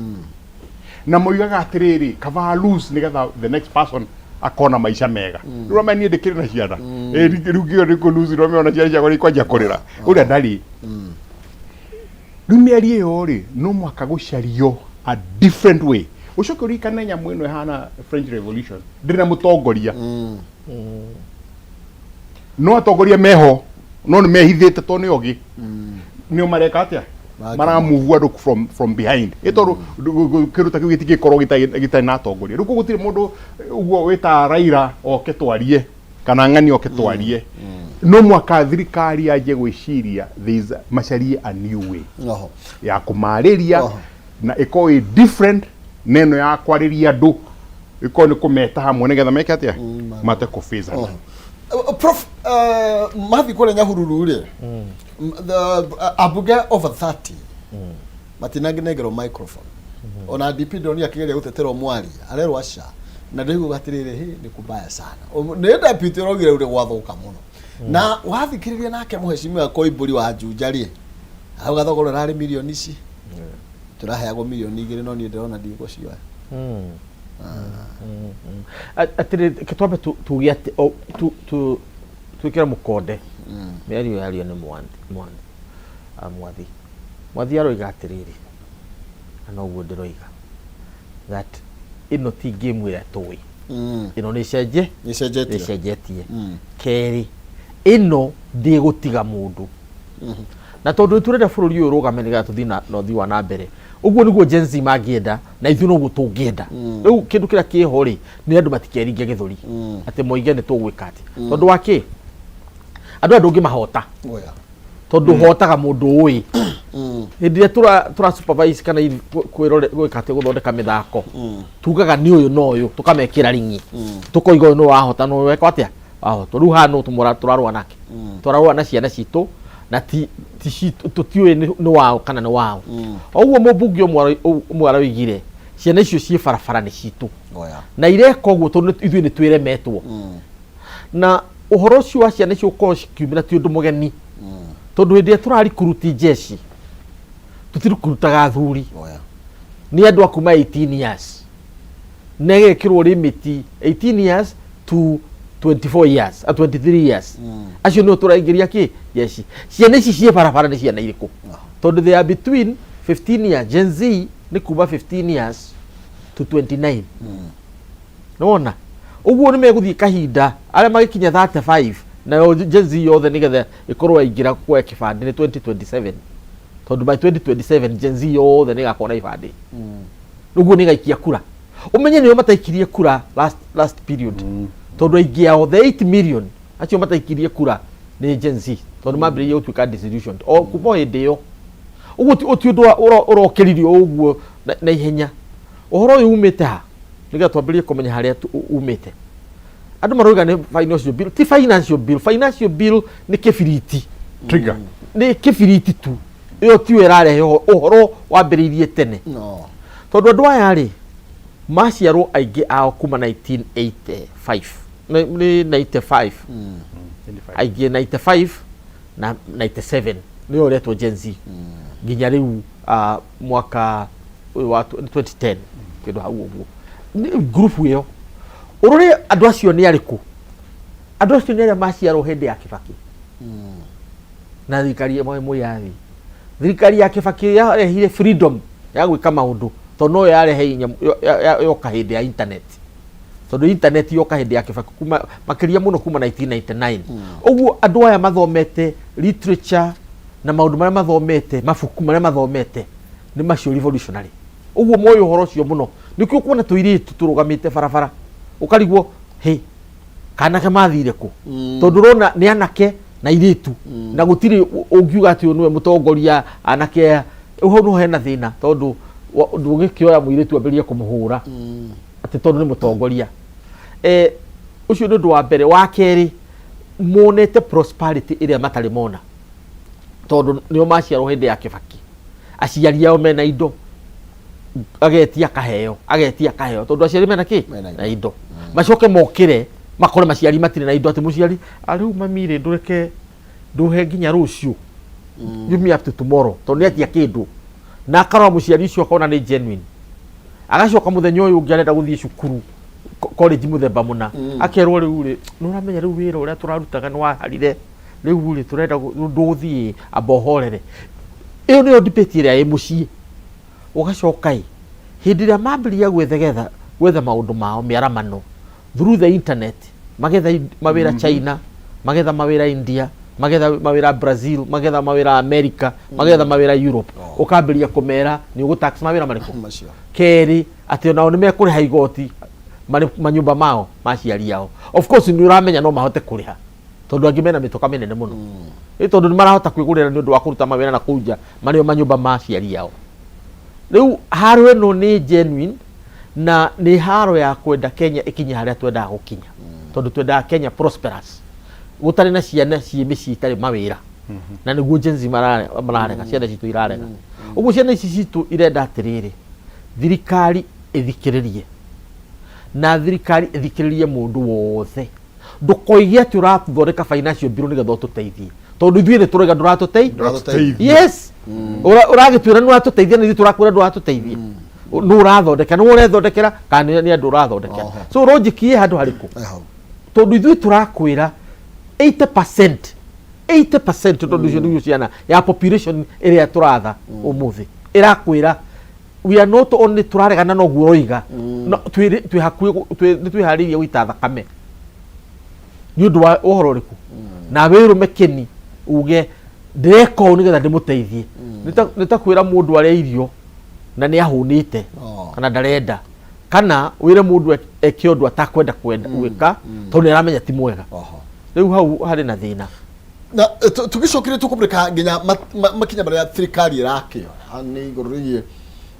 na moigaga atĩrĩrĩ, kaba lose nĩgetha the next person akona maica mega. Rĩu ame niĩ ndĩkĩrĩ na ciana. Ĩ, rĩu ngĩo nĩ kũ lose, rĩu ona ciana ciakwa nĩ ikwanjia kũrĩra ũrĩa ndarĩ. Rĩu mĩario ĩyo rĩ, no mũhaka gũcario a different way. Ũcoke ũririkane nyamũ ĩno ĩhana French Revolution, ndĩrĩ na mũtongoria. No atongoria meho, no nĩ mehithĩte tondũ nĩ ogĩ nĩo mareka atĩa. Maramuvu andũ from behind, ĩ tondũ kĩndũ ta kĩu gĩtingĩkorwo gĩtarĩ na atongoria. Rĩu koguo gũtirĩ mũndũ ũguo wĩtaga Raila oke twarie kana ng'ani oke twarie. No mwaka thirikari yanjie gwĩciria there is macarie a new way ya kũmarĩria na ĩkorwo ĩ different na ĩno ya kwarĩria andũ, ĩkorwo nĩ kũmeta hamwe nĩgetha meke atĩa, mate kũbĩcana. Oho. Prof, mathi kũrĩa Nyahururu rĩ, the ambunge over 30 matinangenengerwo microphone. Ona DP ndonire akĩgeria gũtetera mwari arerwo aca, na ndĩraigua atĩrĩrĩ, hĩ, nĩ kubaya sana. Nĩ deputy ũraugire ũrĩ gwathũka mũno na wathikĩrĩria nake mũhecimiwa Koimbũri wa Juja rĩ, arauga thogora ũrarĩ milioni ici, tũraheagwo milioni 2, no niĩ ndĩrona ndigũcioya. Atĩrĩ, reke twambe tuge atĩ twĩkĩre mũkonde mĩario yario nĩ Mwathi. Mwathi aroiga atĩrĩrĩ, na noguo ndĩroiga, that ĩno ti game ĩrĩa tũĩ. Ĩno nĩ ĩcenje. Nĩ ĩcenjetie. Nĩ ĩcenjetie. Kerĩ, ĩno ndĩgũtiga mũndũ, na tondũ nĩ tũrenda bũrũri ũyũ ũrũgame nĩgetha tũthiĩ na ũthii wa na mbere, ũguo nĩguo Gen Z mangĩenda na ithuĩ noguo tũngĩenda. Rĩu kĩndũ kĩrĩa kĩho rĩ, nĩ andũ matikeringe gĩthũri atĩ moige nĩ tũgwĩka atĩ, tondũ wa kĩ andũ aya ndũngĩmahota, tondũ hotaga mũndũ ũĩ. Hĩndĩ ĩrĩa tũra supervise kana kwĩrore gwĩka atĩ gũthondeka mĩthako, tugaga nĩ ũyũ na ũyũ, tũkamekĩra ringi, tũkoiga ũyũ nĩ wahota na ũyũ weka atĩa wahotwo. Rĩu haha no tũrarũa nake, tũrarũa na ciana citũ na ti citũ, tũtiũĩ nĩ wao kana nĩ wao. O ũguo mũmbunge ũmwe aroigire, ciana icio ciĩ barabara nĩ citũ na ireka ũguo tondũ ithuĩ nĩ twĩremetwo. Na ũhoro ũcio wa ciana icio gũkorwo cikiumĩra ti ũndũ mũgeni, tondũ hĩndĩ ĩrĩa tũrarikuruti jeshi, tũtirikurutaga athuri. Nĩ andũ a kuma 18 years na ĩgekĩrwo limit 18 years to 24 years, 23 years. Acio nĩo tũraingĩria kĩ jeshi. Ciana ici ciĩ barabara nĩ ciana irĩkũ? Tondũ they are between 15 years, Gen Z nĩ kuma 15 years to 29. Nĩwona ũguo nĩ megũthiĩ kahinda arĩa magĩkinya 35, nayo Gen Z yothe nĩgetha ĩkorwo yaingĩra kuoya kĩbandĩ nĩ 2027, tondũ by 2027 Gen Z yothe nĩ ĩgakorwo na ibandĩ. Ũguo nĩ ĩgaikia kura. Ũmenye nĩo mataikirie kura last period, tondũ aingĩ ao, the 8 million acio mataikirie kura, nĩ Gen Z, tondũ mambĩrĩirie gũtuĩka disillusioned o kuma o hĩndĩ ĩyo. Ũguo ti ũndũ ũrokĩririo ũguo na ihenya. Ũhoro ũyũ umĩte ha? Nĩgetha twambĩrĩrie kũmenya harĩa umĩte. Andũ maroiga nĩ financial bill. Ti financial bill. Financial bill nĩ kĩbiriti. Trigger. Nĩ kĩbiriti tu, ĩyo tiyo ĩrarehe ũhoro. Wambĩrĩirie tene, tondũ andũ aya rĩ, maciarwo aingĩ ao kuma 1985, nĩ 95, aingĩ 95 na 97 nĩyo ũretwo Gen Z nginya rĩu, mwaka ũyũ wa 2010 kĩndũ hau ũguo. Nĩ group ĩyo. Ũrore andũ acio nĩ arĩkũ? Andũ acio nĩ arĩa maciarwo hĩndĩ ya Kibaki na thirikari ĩmwe Moi. Thirikari ya Kibaki yarehire freedom ya gwĩka maũndũ, tondũ no yarehe yoka hĩndĩ ya internet, tondũ internet yoka hĩndĩ ya Kibaki kuma makĩria mũno kuma 1999. Ũguo andũ aya mathomete literature na maũndũ marĩa mathomete, mabuku marĩa mathomete nĩ macio revolutionary. Ũguo moĩ ũhoro ũcio mũno. Nĩkĩo kuona tũirĩtu tũrũgamĩte barabara, ũkarigwo hĩ kanake mathire kũ, tondũ ũrona nĩ anake Na airĩtu na gũtirĩ ũngiuga atĩ ũyũ nĩwe mũtongoria anake aya. Rĩu hau no hena thĩna, tondũ ndũgĩkĩoya mũirĩtu ambĩrĩrie kũmũhũra atĩ tondũ nĩ mũtongoria. Ũcio nĩ ũndũ wa mbere. Wa kerĩ, monete prosperity ĩrĩa matarĩ mona, tondũ nĩo maciarwo hĩndĩ ya Kĩbaki, aciari ao mena indo, agetia akaheo, agetia akaheo, tondũ aciari mena kĩ? Mena indo. Na indo. Macoke mokĩre makore maciari matirĩ na indo, atĩ mũciari arĩu, "Mami rĩ, ndũreke ndũhe nginya rũciũ, give me up to tomorrow," tondũ nĩ atia kĩndũ. Na akarora mũciari ũcio akona nĩ genuine. Agacoka mũthenya ũyũ ũngĩ arenda gũthiĩ cukuru college mũthemba mũna, akerwo, "Rĩu rĩ, nĩ ũramenya rĩu wĩra ũrĩa tũrarutaga nĩ waharire, rĩu rĩ tũrenda ndũgũthiĩ, amba ũhorere." Ĩyo nĩyo debate ĩrĩa ĩ mũciĩ. Ũgacoka ĩ hĩndĩ ĩrĩa mambĩrĩria gwĩthegetha gwetha maũndũ mao mĩaramano through the internet, magetha mawĩra China, magetha mawĩra India, magetha mawĩra Brazil, magetha mawĩra America, magetha mawĩra Europe, ũkambĩrĩria kũmera nĩ ũgũ tax mawĩra marĩkũ? Macio. Kerĩ, atĩ onao nĩ mekũrĩha igoti marĩ manyũmba mao ma aciari ao. Of course nĩ ũramenya no mahote kũrĩha, tondũ angĩ mena mĩtoka mĩnene mũno. Ĩ tondũ nĩ marahota kwĩgũrĩra nĩ ũndũ wa kũruta mawĩra na kũu nja marĩ o manyũmba ma aciari ao. Rĩu haro ĩno nĩ genuine na nĩ haro ya kwenda Kenya ĩkinye harĩa twendaga gũkinya, tondũ twendaga Kenya prosperous, gũtarĩ na ciana ciĩ mĩciĩ itarĩ mawĩra. Na nĩguo Gen Z mararega, ciana citũ irarega ũguo. Ciana ici citũ irenda atĩrĩrĩ, thirikari ĩthikĩrĩrie, na thirikari ĩthikĩrĩrie mũndũ wothe. Ndũkoige atĩ ũrathondeka financial bill nĩgetha ũtũteithie, tondũ ithuĩ nĩ tũrauga ndũratũteithia. Ndũratũteithia. Yes, ũragĩtwĩra nĩ ũratũteithia, na ithuĩ tũrakwĩra ndũratũteithia. Nĩ ũrathondeka, nĩ ũrethondekera kana nĩ andũ ũrathondekera? So logic ĩ handũ harĩkũ? Eh, hau. Tondũ ithuĩ tũrakwĩra 80%, 80%, tondũ ũcio nĩguo ciana ya population ĩrĩa tũratha ũmũthĩ ĩrakwĩra we are not only tũraregana na ũguo ũroiga, no twĩ hakuhĩ nĩ twĩharĩirie gũita thakame nĩ ũndũ wa ũhoro ũrĩkũ. Na wĩrũme kĩni uge, "Ndĩreka ũũ nĩgetha ndĩmũteithie." Nĩ ta kwĩra mũndũ arĩa irio na nĩ ahũnĩte kana ndarenda, kana wĩre mũndũ eke ũndũ atakwenda kwenda gwĩka tondũ nĩ aramenya ti mwega. Rĩu hau harĩ na thĩna. Na tũgĩcokire tũkũmũrĩka nginya makinya marĩa thirikari ĩrakĩoya nĩ igũrũ rĩgiĩ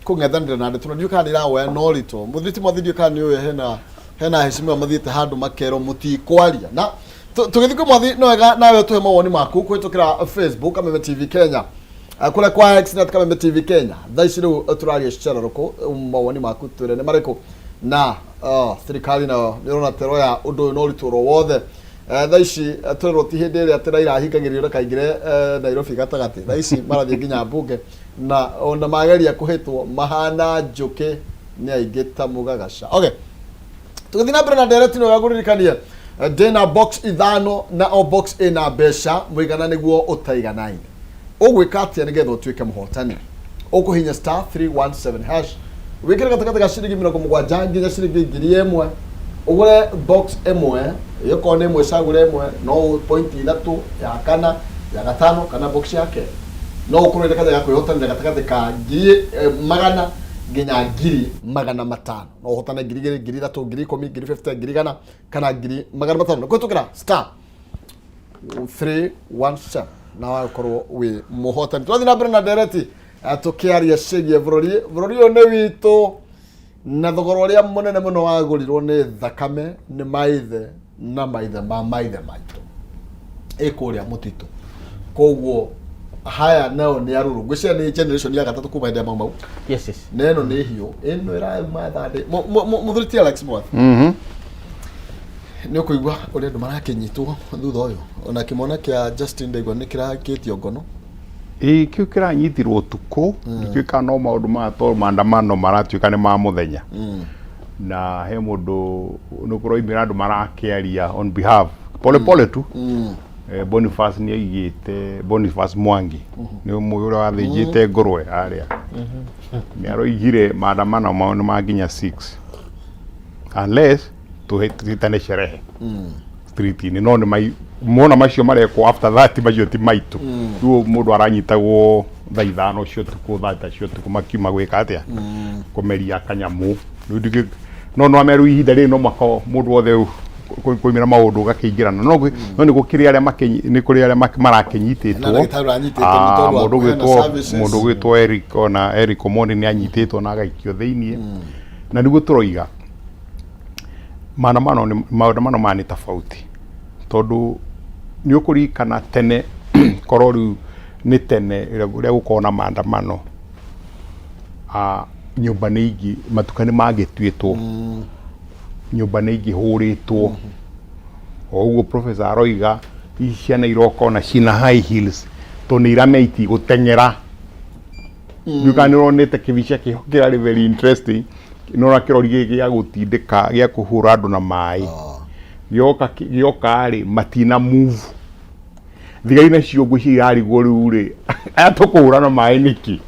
kũng'ethanĩra na ndeto, na ndiũĩ kana nĩ ĩrawoya na ũritũ. Mũthuri ti Mwathi, ndiũĩ kana nĩ ũĩ hena heshimiwa mathiĩte handũ makerwo mũtikwaria. Na tũgĩthiĩ kwĩ Mwathi, no wega nawe ũtũhe mawoni maku kũhĩtũkĩra Facebook Kameme TV Kenya, kũrĩa kwa X net Kameme TV Kenya. Thaa ici rĩu tũraria cerarũkũ, mawoni maku twĩre nĩ marĩkũ. Na thirikari nayo nĩ ĩrona ta ĩroya ũndũ ũyũ na ũritũ oro wothe. Thaa ici twerwo ti hĩndĩ ĩrĩa atĩ Raila ahingagĩrio ndakaingĩre Nairobi gatagatĩ. Thaa ici marathiĩ nginya mbunge, na ona mageria kũhĩtwo mahana njũkĩ nĩ aingĩ ta mũgagaca. Okay, tũgĩthiĩ na mbere na ndereti, no gagũririkanie ndĩna box ithano, na o box ĩna mbeca mũigana nĩguo ũtaiganaine. Ũgwĩka atĩa nĩgetha ũtuĩke mũhotani? Ũkũhinya *317#, wĩkĩre gatagatĩ ga ciringi 70 nginya ciringi 1000, ũgũre box ĩmwe. Ĩkorwo nĩ ĩmwe, cagũre ĩmwe, no point ithatũ, ya kana, ya gatano kana box ya kerĩ. No ũkorwo ĩrĩ kanya ga kwĩhotanĩra gatagatĩ ka ngiri magana nginya 500,000. No ũhotane 2000, 3000, 10,000, 50,000, 100,000 kana 500,000 na kũhĩtũkĩra *317, na wakorwo wĩ mũhotani. Tũrathiĩ na mbere na ndereti, tũkĩaria ciĩgiĩ bũrũri. Bũrũri ũyũ nĩ witũ, na thogora ũrĩa mũnene mũno wagũrirwo nĩ thakame nĩ maithe na maithe ma maithe maitũ ĩ kũrĩa mũtitũ. Koguo haya nao nĩ arũrũ, ngwĩciria nĩ generation ya gatatũ kuma hĩndĩ ya Mau Mau. Yes. Na ĩno nĩ hiũ ĩno ĩrauma thandĩ. Mũthuri ti Alex Mwathi, nĩ ũkũigua ũrĩa andũ marakĩnyitwo thutha ũyũ, ona kĩmwana kĩa Justin ndaigua nĩ kĩrakĩtio ngono. Ĩĩ, kĩu kĩranyitirwo ũtukũ. Ndikĩũĩ kana no maũndũ maya, tondũ maandamano maratuĩka nĩ ma mũthenya, na he mũndũ nĩ kũroimĩra andũ marakĩaria on behalf pole pole tu. Boniface nĩ oigĩte, Boniface Mwangi nĩ ũmwe ũrĩa wathĩnjĩte ngũrwe harĩa, nĩ aroigire maandamano mao nĩ ma nginya 6 unless tuhĩtane sherehe street-inĩ. No nĩ mai mona macio marekwo after that, macio ti maitũ. Rĩu mũndũ aranyitagwo thaa 5 cia ũtukũ, thaa 3 cia ũtukũ, makiuma gwĩka atĩa? Kũmeria kanyamũ. Rĩu no ameru ihinda rĩrĩ no mwaka mũndũ wothe Kũimĩra maũndũ gakĩingĩrana no no nĩ gũkĩrĩ arĩa nĩ kũrĩ arĩa marakĩnyitĩtwo. Hena ndagĩtarĩ ũranyitĩtwo nĩ tondũ wa mũndũ kũheana ũgwĩtwo services. Mũndũ ũgwĩtwo Eric, ona Eric Omondi nĩ anyitĩtwo na agaikio thĩiniĩ, na nĩguo tũroiga maandamano nĩ maandamano maya nĩ tofauti, tondũ nĩ ũkũririkana tene, korwo rĩu nĩ tene ũrĩa gũkorwo na maandamano, nyũmba nĩ ingĩ, matuka nĩ mangĩtuĩtwo, nyũmba nĩ ingĩhũrĩtwo. O ũguo professor aroiga, ici ciana iroka ona ciĩna high heels, tondũ nĩ iramenya itigũteng'era. Ndiũĩ kana nĩ ũronete kĩbica kĩho kĩrarĩ very interesting, nĩũrona kĩrori gĩkĩ gĩa gũtindĩka, gĩa kũhũra andũ na maĩ, gĩoka gĩoka rĩ, matina move. Thigari nacio ngwĩciria irarigwo, rĩu rĩ, aya tũkũhũra na maĩ nĩkĩ?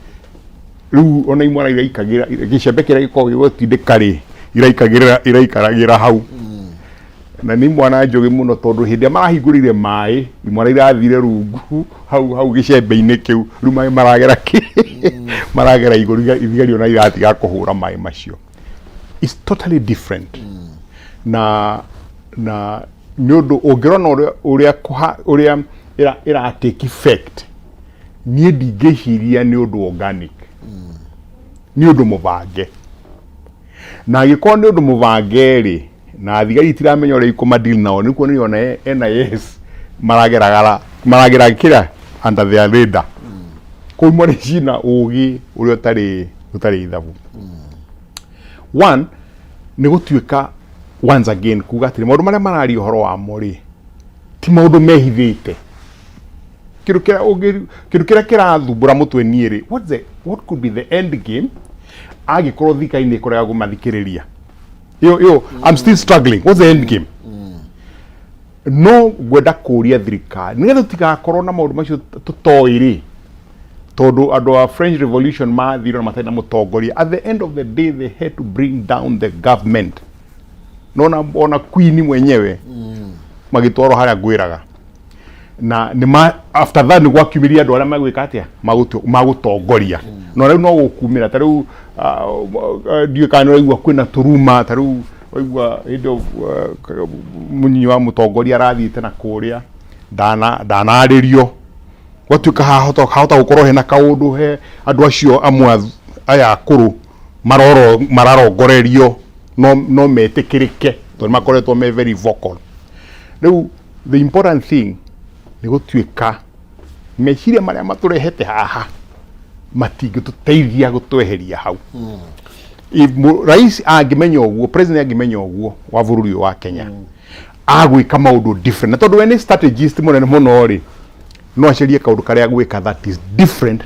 Rĩu ona imwana iraikagĩra gĩcembe kĩrĩa gĩkoragwo gĩgũtindĩka rĩ, iraikagĩrĩra, iraikaragĩra hau, na nĩ imwana njũgĩ mũno, tondũ hĩndĩ ĩrĩa marahingũrire maĩ, imwana irathire rungu hau hau gĩcembe-inĩ kĩu. Rĩu maĩ maragera kĩ maragera igũrũ, thigari ona iratiga kũhũra maĩ macio. It's totally different, na nĩ ũndũ ũngĩrona ũrĩa ũrĩa ĩra take effect, niĩ ndingĩciria nĩ ũndũ organic, nĩ ũndũ mũbange. Na angĩkorwo nĩ ũndũ mũbange rĩ, na thigari itiramenya ũrĩa ikũmadeal nao, nĩ kuonania ona NIS marageragara maragera kĩra under their radar. Kũu imwe cina ũgĩ ũrĩa ũtarĩ ithabu. One nĩ gũtuĩka once again kuga atĩrĩ, maũndũ marĩa mararia ũhoro wamo rĩ, ti maũndũ mehithĩte. Kĩndũ kĩrĩa kĩndũ kĩrĩa kĩrathumbũra mũtwe niĩ rĩ, what could be the end game angĩkorwo thirikari nĩ ĩkũrega kũmathikĩrĩria? Ĩyo I'm still struggling. What's the end game? No ngwenda kũria thirikari nĩgetha tũtigakorwo na maũndũ macio tũtoĩ rĩ, tondũ andũ a French Revolution mathire na matarĩ na mũtongoria. At the end of the day, they had to bring down the government. Nona ona queen mwenyewe magĩtwarwo harĩa ngwĩraga, na nĩ ma after that nĩ gwakiumĩria andũ arĩa magwĩka atĩa, magũtongoria. No rĩu no gũkumĩra ta rĩu, ndiũĩ kana nĩ ũraigua kwĩna tũruma ta rĩu, waigua hĩndĩ ĩyo, mũnyinyi wa mũtongoria arathiĩte na kũrĩa ndanarĩrio, gwatuĩka hahota gũkorwo hena kaũndũ he andũ acio amwe aya akũrũ mararongorerio, no metĩkĩrĩke tondũ nĩ makoretwo me very vocal. Rĩu the important thing nĩ gũtuĩka meciria marĩa matũrehete haha matingĩtũteithia gũtweheria hau. If rais angĩmenya ũguo, president angĩmenya ũguo wa bũrũri ũyũ wa Kenya, agwĩka maũndũ different, na tondũ we nĩ strategist mũnene mũno rĩ, no acarie kaũndũ karĩa gwĩka that is different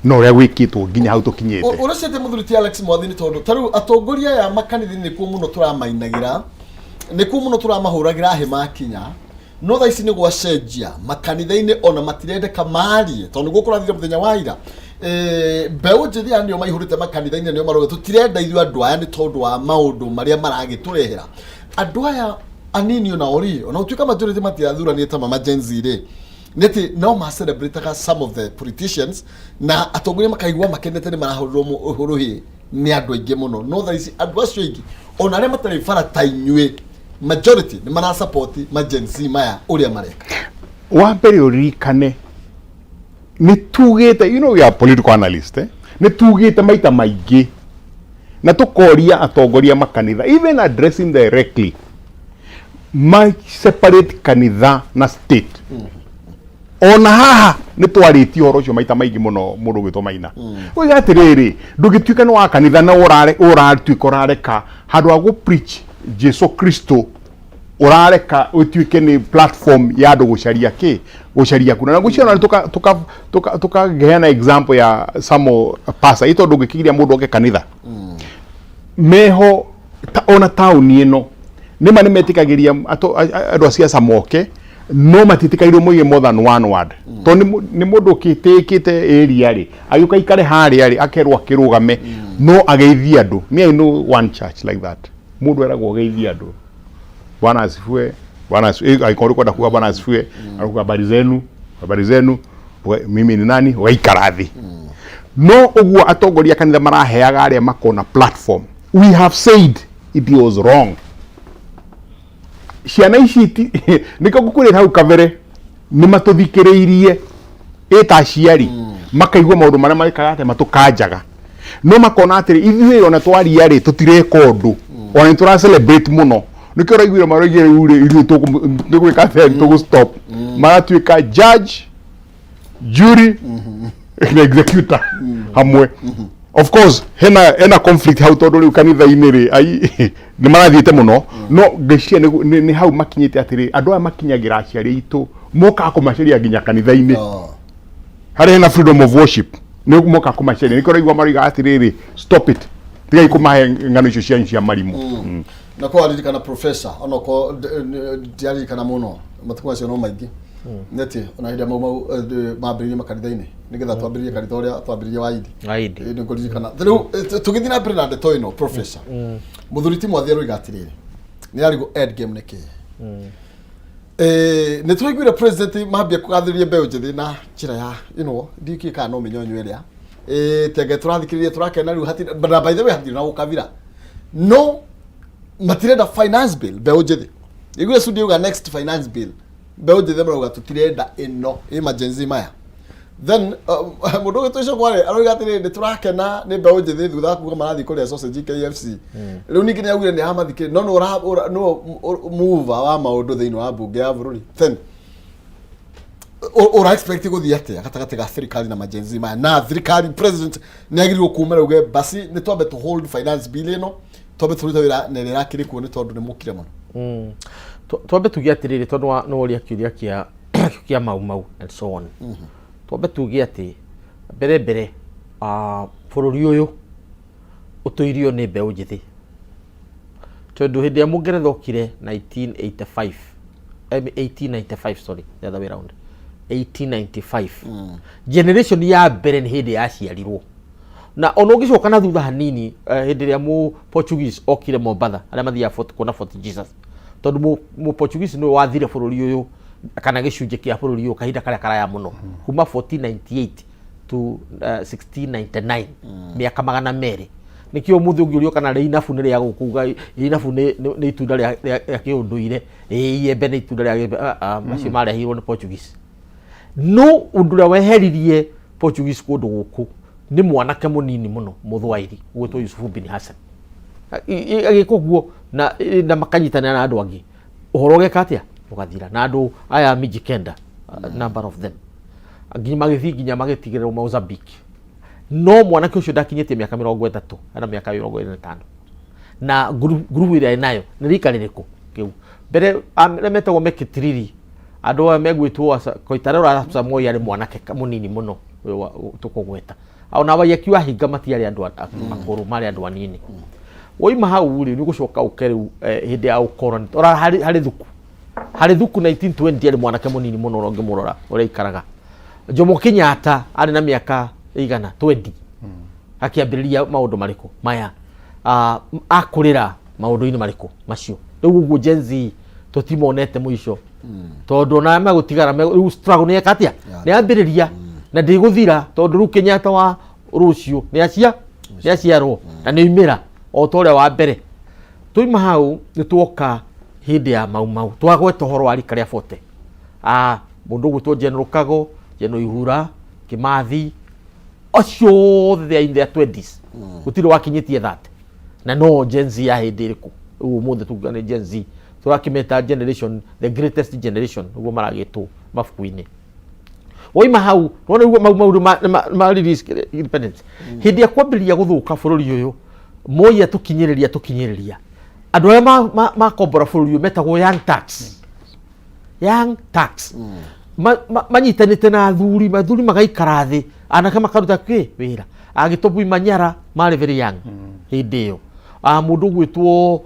na ũrĩa gwĩkĩtwo nginya hau tũkinyĩte. Ũracĩte mũthuri ti Alex Mwathi, nĩ tondũ ta rĩu atongoria aya makanithi nĩkuo mũno tũramainagĩra, nĩkuo mũno tũramahũragĩra hĩ makinya, no thaa ici nĩ gwacenjia makanitha-inĩ, ona matirendeka marie, tondũ nĩguo kũrathire mũthenya wa ira. Mbeũ njĩthĩ aya nĩo maihũrĩte makanitha-inĩ, nĩo marauga tũtirenda ithuĩ andũ aya nĩ tondũ wa maũndũ marĩa maragĩtũrehera. Andũ aya anini onao rĩ, ona gũtuĩka majority matirathuranĩte mama Gen Z rĩ, nĩ atĩ no ma celebrataga some of the politicians na atongoria, makaigua makenete nĩ marahũrĩrwo rũhĩ nĩ andũ aingĩ mũno. No thaa ici andũ acio aingĩ, ona arĩa matarĩ bara ta inyuĩ majority, nĩ marasupport ma Gen Z maya ũrĩa mareka. Wa mbere ũririkane nĩ tugĩte, we are political analyst, eh? Nĩ tugĩte maita maingĩ na tũkoria atongoria makanitha, even addressing directly, ma separate kanitha na state. Ona haha nĩ twarĩtie ũhoro ũcio maita maingĩ mũno. Mũndũ ũgwĩtwo Maina oiga atĩrĩrĩ, ndũngĩtuĩka nĩ wa kanitha na ũratuĩka ũrareka handũ ha gũ preach Jesu Kristo, ũrareka ũtuĩke nĩ platform ya andũ gũcaria kĩ, gũcaria kuna na gwĩciria. Ona tukaheana example ya some pastor ĩ, tondũ ndũngĩkĩgiria mũndũ oke kanitha meho ona taũni ĩno nĩma nĩ metĩkagĩria andũ a ciaca moke, no matiĩtĩkagĩrio moige more than one word, tondũ nĩ mũndũ ũkĩtĩkĩte area rĩ, agĩũka ikare harĩa rĩ, akerwo akĩrũgame no ageithie andũ. Me, I know one church like that. Mũndũ eragwo ageithie andũ, "Bwana asifiwe, Bwana asifiwe." Angĩkorwo ũkwenda kuga "Bwana asifiwe", arakuga "Habari zenu, habari zenu, mimi ni nani", ũgaikara thĩ. No ũguo atongoria a kanitha maraheaga arĩa makona platform, we have said it was wrong. Ciana ici nĩkĩo ngũkwĩrĩra hau kabere, nĩ matũthikĩrĩirie ĩ ta aciari, makaigua maũndũ marĩa marĩkaga atĩ matũkanjaga, no makona atĩrĩ, ithuĩ ona twaria rĩ, tũtireka ũndũ, ona nĩ tũra celebrate mũno. Nĩkĩo ũraiguire maraugire rĩu rĩ, ithuĩ tũgwĩka atĩa? Tũgũ stop. Maratuĩka judge, jury na executor hamwe. Of course hena conflict hau, tondũ rĩu kanitha-inĩ rĩ, ai nĩ marathiĩte mũno, no ngeciria nĩ hau makinyĩte atĩrĩ, andũ aya makinyagĩra aciari aitũ, mokaga kũmacaria nginya kanitha-inĩ harĩa hena freedom of worship, nĩ moka kũmacaria. Nĩkĩo ũraigua maroiga atĩrĩrĩ, "Stop it, tigai kũmahe ng'ano icio cianyu cia marimũ." Na ko aririkana, professor, onokorwo ndiaririkana mũno, matukũ macio no maingĩ nĩatĩ ona hĩndĩ ya mau mau mambĩrĩirie makanitha-inĩ nĩgetha twambĩrĩrie kanitha ũrĩa twambĩrĩirie wa Idi. Wa Idi. Nĩ ngũririkana. Rĩu tũgĩthiĩ na mbere na ndeto ĩno, professor, mũthuri ti Mwathi aroiga atĩrĩrĩ, nĩ arigwo end game nĩ kĩĩ. Nĩ tũraiguire president mambia kũgathĩrĩria mbeũ njĩthĩ na njĩra ya ndiũĩ kana no mĩnyonyo ĩrĩa tenge tũrathikĩrĩria, tũrakena rĩu hatirĩ na, by the way, hatirĩ na ũkabira, no matirenda finance bill. Mbeũ njĩthĩ iguire Sudi auga next finance bill, mbeũ njĩthĩ marauga tũtirenda ĩno emergency maya. Then mũndũ ũgĩtwo Icũng'wa aroiga atĩrĩrĩ, nĩ tũrakena nĩ mbeũ njĩthĩ thutha wa kuga marathiĩ kũrĩa sausage KFC. Rĩu ningĩ nĩ augire nĩ aramathikĩrĩria, no nĩ mover wa maũndũ thĩinĩ wa mbunge ya bũrũri. Then ũra expect gũthiĩ atĩa gatagatĩ ga thirikari na ma-Gen Z maya? Na thirikari, president nĩ agĩrĩirwo kumĩra uge basi nĩ twambe tũ hold finance bill ĩno, twambe tũrute wĩra na ĩrĩa ĩrakĩrĩ kuo, nĩ tondũ nĩ mũkire mũno? Twambe tuge atĩrĩrĩ, tondũ nĩ woria kĩũria kĩa Mau Mau and so on, twambe tuge atĩ mbere mbere, bũrũri ũyũ ũtũirio nĩ mbeũ njĩthĩ, tondũ hĩndĩ ĩrĩa mũngeretha okire 1985, 1895, sorry, the other way round, 1895, generation ya mbere nĩ hĩndĩ yaciarirwo. Na ona ũngĩcoka na thutha hanini, hĩndĩ ĩrĩa mũ Portuguese okire Mombatha, arĩa mathiaga Fort, kuona Fort Jesus, tondũ mũ Portuguese nĩwe wathire bũrũri ũyũ kana gĩcunjĩ kĩa bũrũri ũyũ kahinda karĩa karaya mũno, kuma 1498 to 1699, mĩaka 200. Nĩkĩo ũmũthĩ ũngĩũrio kana rĩinabu nĩ rĩa gũkũ, uga rĩinabu nĩ itunda rĩa kĩũndũire, ĩĩ iembe nĩ itunda rĩa macio marehirwo nĩ Portuguese. No ũndũ ũrĩa weheririe Portuguese kũndũ gũkũ nĩ mwanake mũnini mũno mũthwairi ũgwĩtwo Yusufu bin Hassan. Agĩka ũguo na makanyitanĩra na andũ angĩ, ũhoro ũgeka atĩa? Ũgathira. Na andũ aya Mijikenda, a number of them, nginya magĩthiĩ nginya magĩtigĩrĩrwo Mozambique. No mwanake ũcio ndakinyĩtie mĩaka 30, ana mĩaka 25, na ngurubu ĩrĩa ĩnayo nĩ rika rĩrĩkũ kĩu mbere arĩa metagwo Mekitiriri, andũ aya megwĩtwo Koitalel Arap Samoei arĩ mwanake mũnini mũno ũyũ tũkũgweta. Ona Waiyaki Wahinga matiarĩ andũ akũrũ, marĩ andũ anini. Woima hau rĩ, nĩ ũgũcoka ũke rĩu hĩndĩ ya ũkoroni. Ora harĩ thuku 1920, arĩ mwanake mũnini mũno. Ũrĩa ũngĩmũrora ũrĩa aikaraga, Jomo Kenyatta arĩ na mĩaka igana 20 akĩambĩrĩria maũndũ marĩkũ maya? Akũrĩra maũndũ-inĩ marĩkũ macio? Rĩu ũguo Gen Z tũtimonete mũico, tondũ ona megũtigara rĩu struggle nĩ eka atĩa? Nĩ yambĩrĩria na ndĩgũthira, tondũ rĩu Kenyatta wa rũciũ nĩ aciarwo na nĩ oimĩra o ta ũrĩa wa mbere. Twaima hau, nĩ tuoka hĩndĩ ya Mau Mau, twagweta ũhoro wa rika rĩa 40, mũndũ ũgwĩtwo General Kago, General Ihura, Kimathi, acio othe they are in their 20s, gũtirĩ wakinyĩtie 30. Na no Gen Z ya hĩndĩ ĩrĩkũ? Rĩu ũmũthĩ tuga nĩ Gen Z, tũrakĩmeta generation, the greatest generation, ũguo maragĩtwo mabuku-inĩ. Woima hau, wona ũguo Mau Mau ma release independence, hĩndĩ ya kwambĩrĩria gũthũka bũrũri ũyũ, Moi atũkinyĩrĩria andũ arĩa makombora bũrũri ũyũ metagwo Young Turks. Young Turks manyitanĩte na athuri, athuri magaikara thĩ, anake makaruta kĩ wĩra. Agĩtobui Manyara marĩ very young hĩndĩ ĩyo. Mũndũ ũgwĩtwo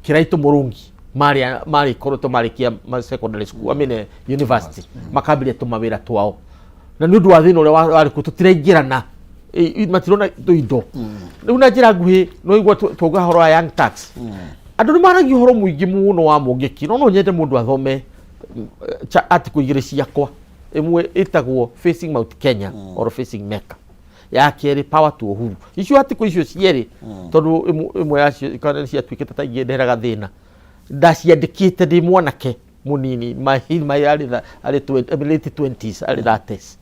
Kiraito Mũrũngi marĩ koretwo marĩkia secondary school, I mean, university, makambĩrĩria tũmawĩra twao. Na nĩ ũndũ wa thĩna ũrĩa warĩ kuo, tũtiraingĩrana, matirona tũindo rĩu. Na njĩra nguhĩ, no igua twauga ũhoro wa Young Turks, andũ nĩ maragia ũhoro mũingĩ mũno wa mũngĩki, no no nyende mũndũ athome article igĩrĩ ciakwa. Ĩmwe ĩtagwo "Facing Mount Kenya or Facing Mecca", ya kerĩ "Power to Uhuru". Icio article icio cierĩ, tondũ ĩmwe yacio kana nĩ ciatuĩkĩte ta ingĩ ndeheraga thĩna. Ndaciandĩkĩte ndĩ mwanake mũnini, my early 20s, early 30s.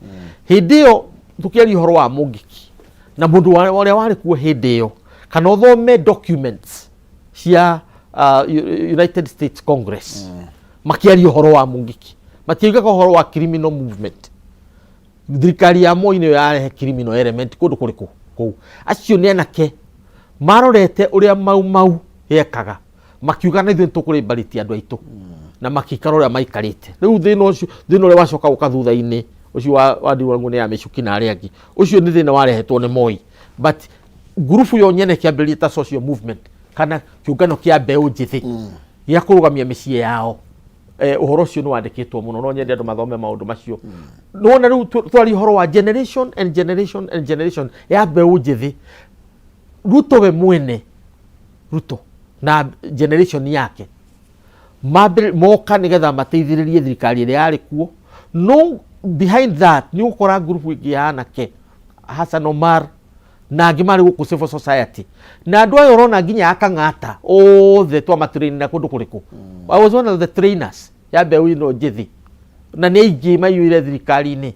Hĩndĩ ĩyo tũkĩaria ũhoro wa Mũngĩki na mũndũ ũrĩa warĩ kuo hĩndĩ ĩyo, kana ũthome documents cia United States Congress, makĩaria ũhoro wa Mũngĩki matiaugaga ũhoro wa criminal movement. Thirikari ya Moi nĩyo yarehe criminal element kũndũ kũrĩkũ kũu. Acio nĩ anake marorete ũrĩa Mau Mau yekaga, makiuga na ithuĩ nĩtũkũrĩmbarĩtia andũ aitũ, na makĩikara ũrĩa maikarĩte. Rĩu thĩna ũcio, thĩna ũrĩa wacoka gũka thutha-inĩ ũcio wa ndirangũ nĩ ya Mĩcuki na arĩa angĩ, ũcio nĩ thĩna warehetwo nĩ Moi. But ngurubu yo nyene kĩambĩrĩria ta social movement kana kĩũngano kĩa mbeũ njĩthĩ gĩa kũrũgamia mĩciĩ yao, ũhoro ũcio nĩ wandĩkĩtwo mũno. No nyende andũ mathome maũndũ macio. Nĩwona rĩu twaria ũhoro wa generation and generation and generation ya mbeũ njĩthĩ. Ruto we mwene, Ruto na generation yake moka nĩgetha mateithĩrĩrie thirikari ĩrĩa yarĩ kuo. No behind that nĩ ũgũkora group ĩngĩ ya anake, Hassan Omar na angĩ marĩ gũkũ civil society, na andũ aya ũrona nginya akang'ata othe twamatrainĩra kũndũ kũrĩkũ. I was one of the trainers ya mbeũ ĩno njĩthĩ, na nĩ aingĩ maiyũire thirikari-inĩ.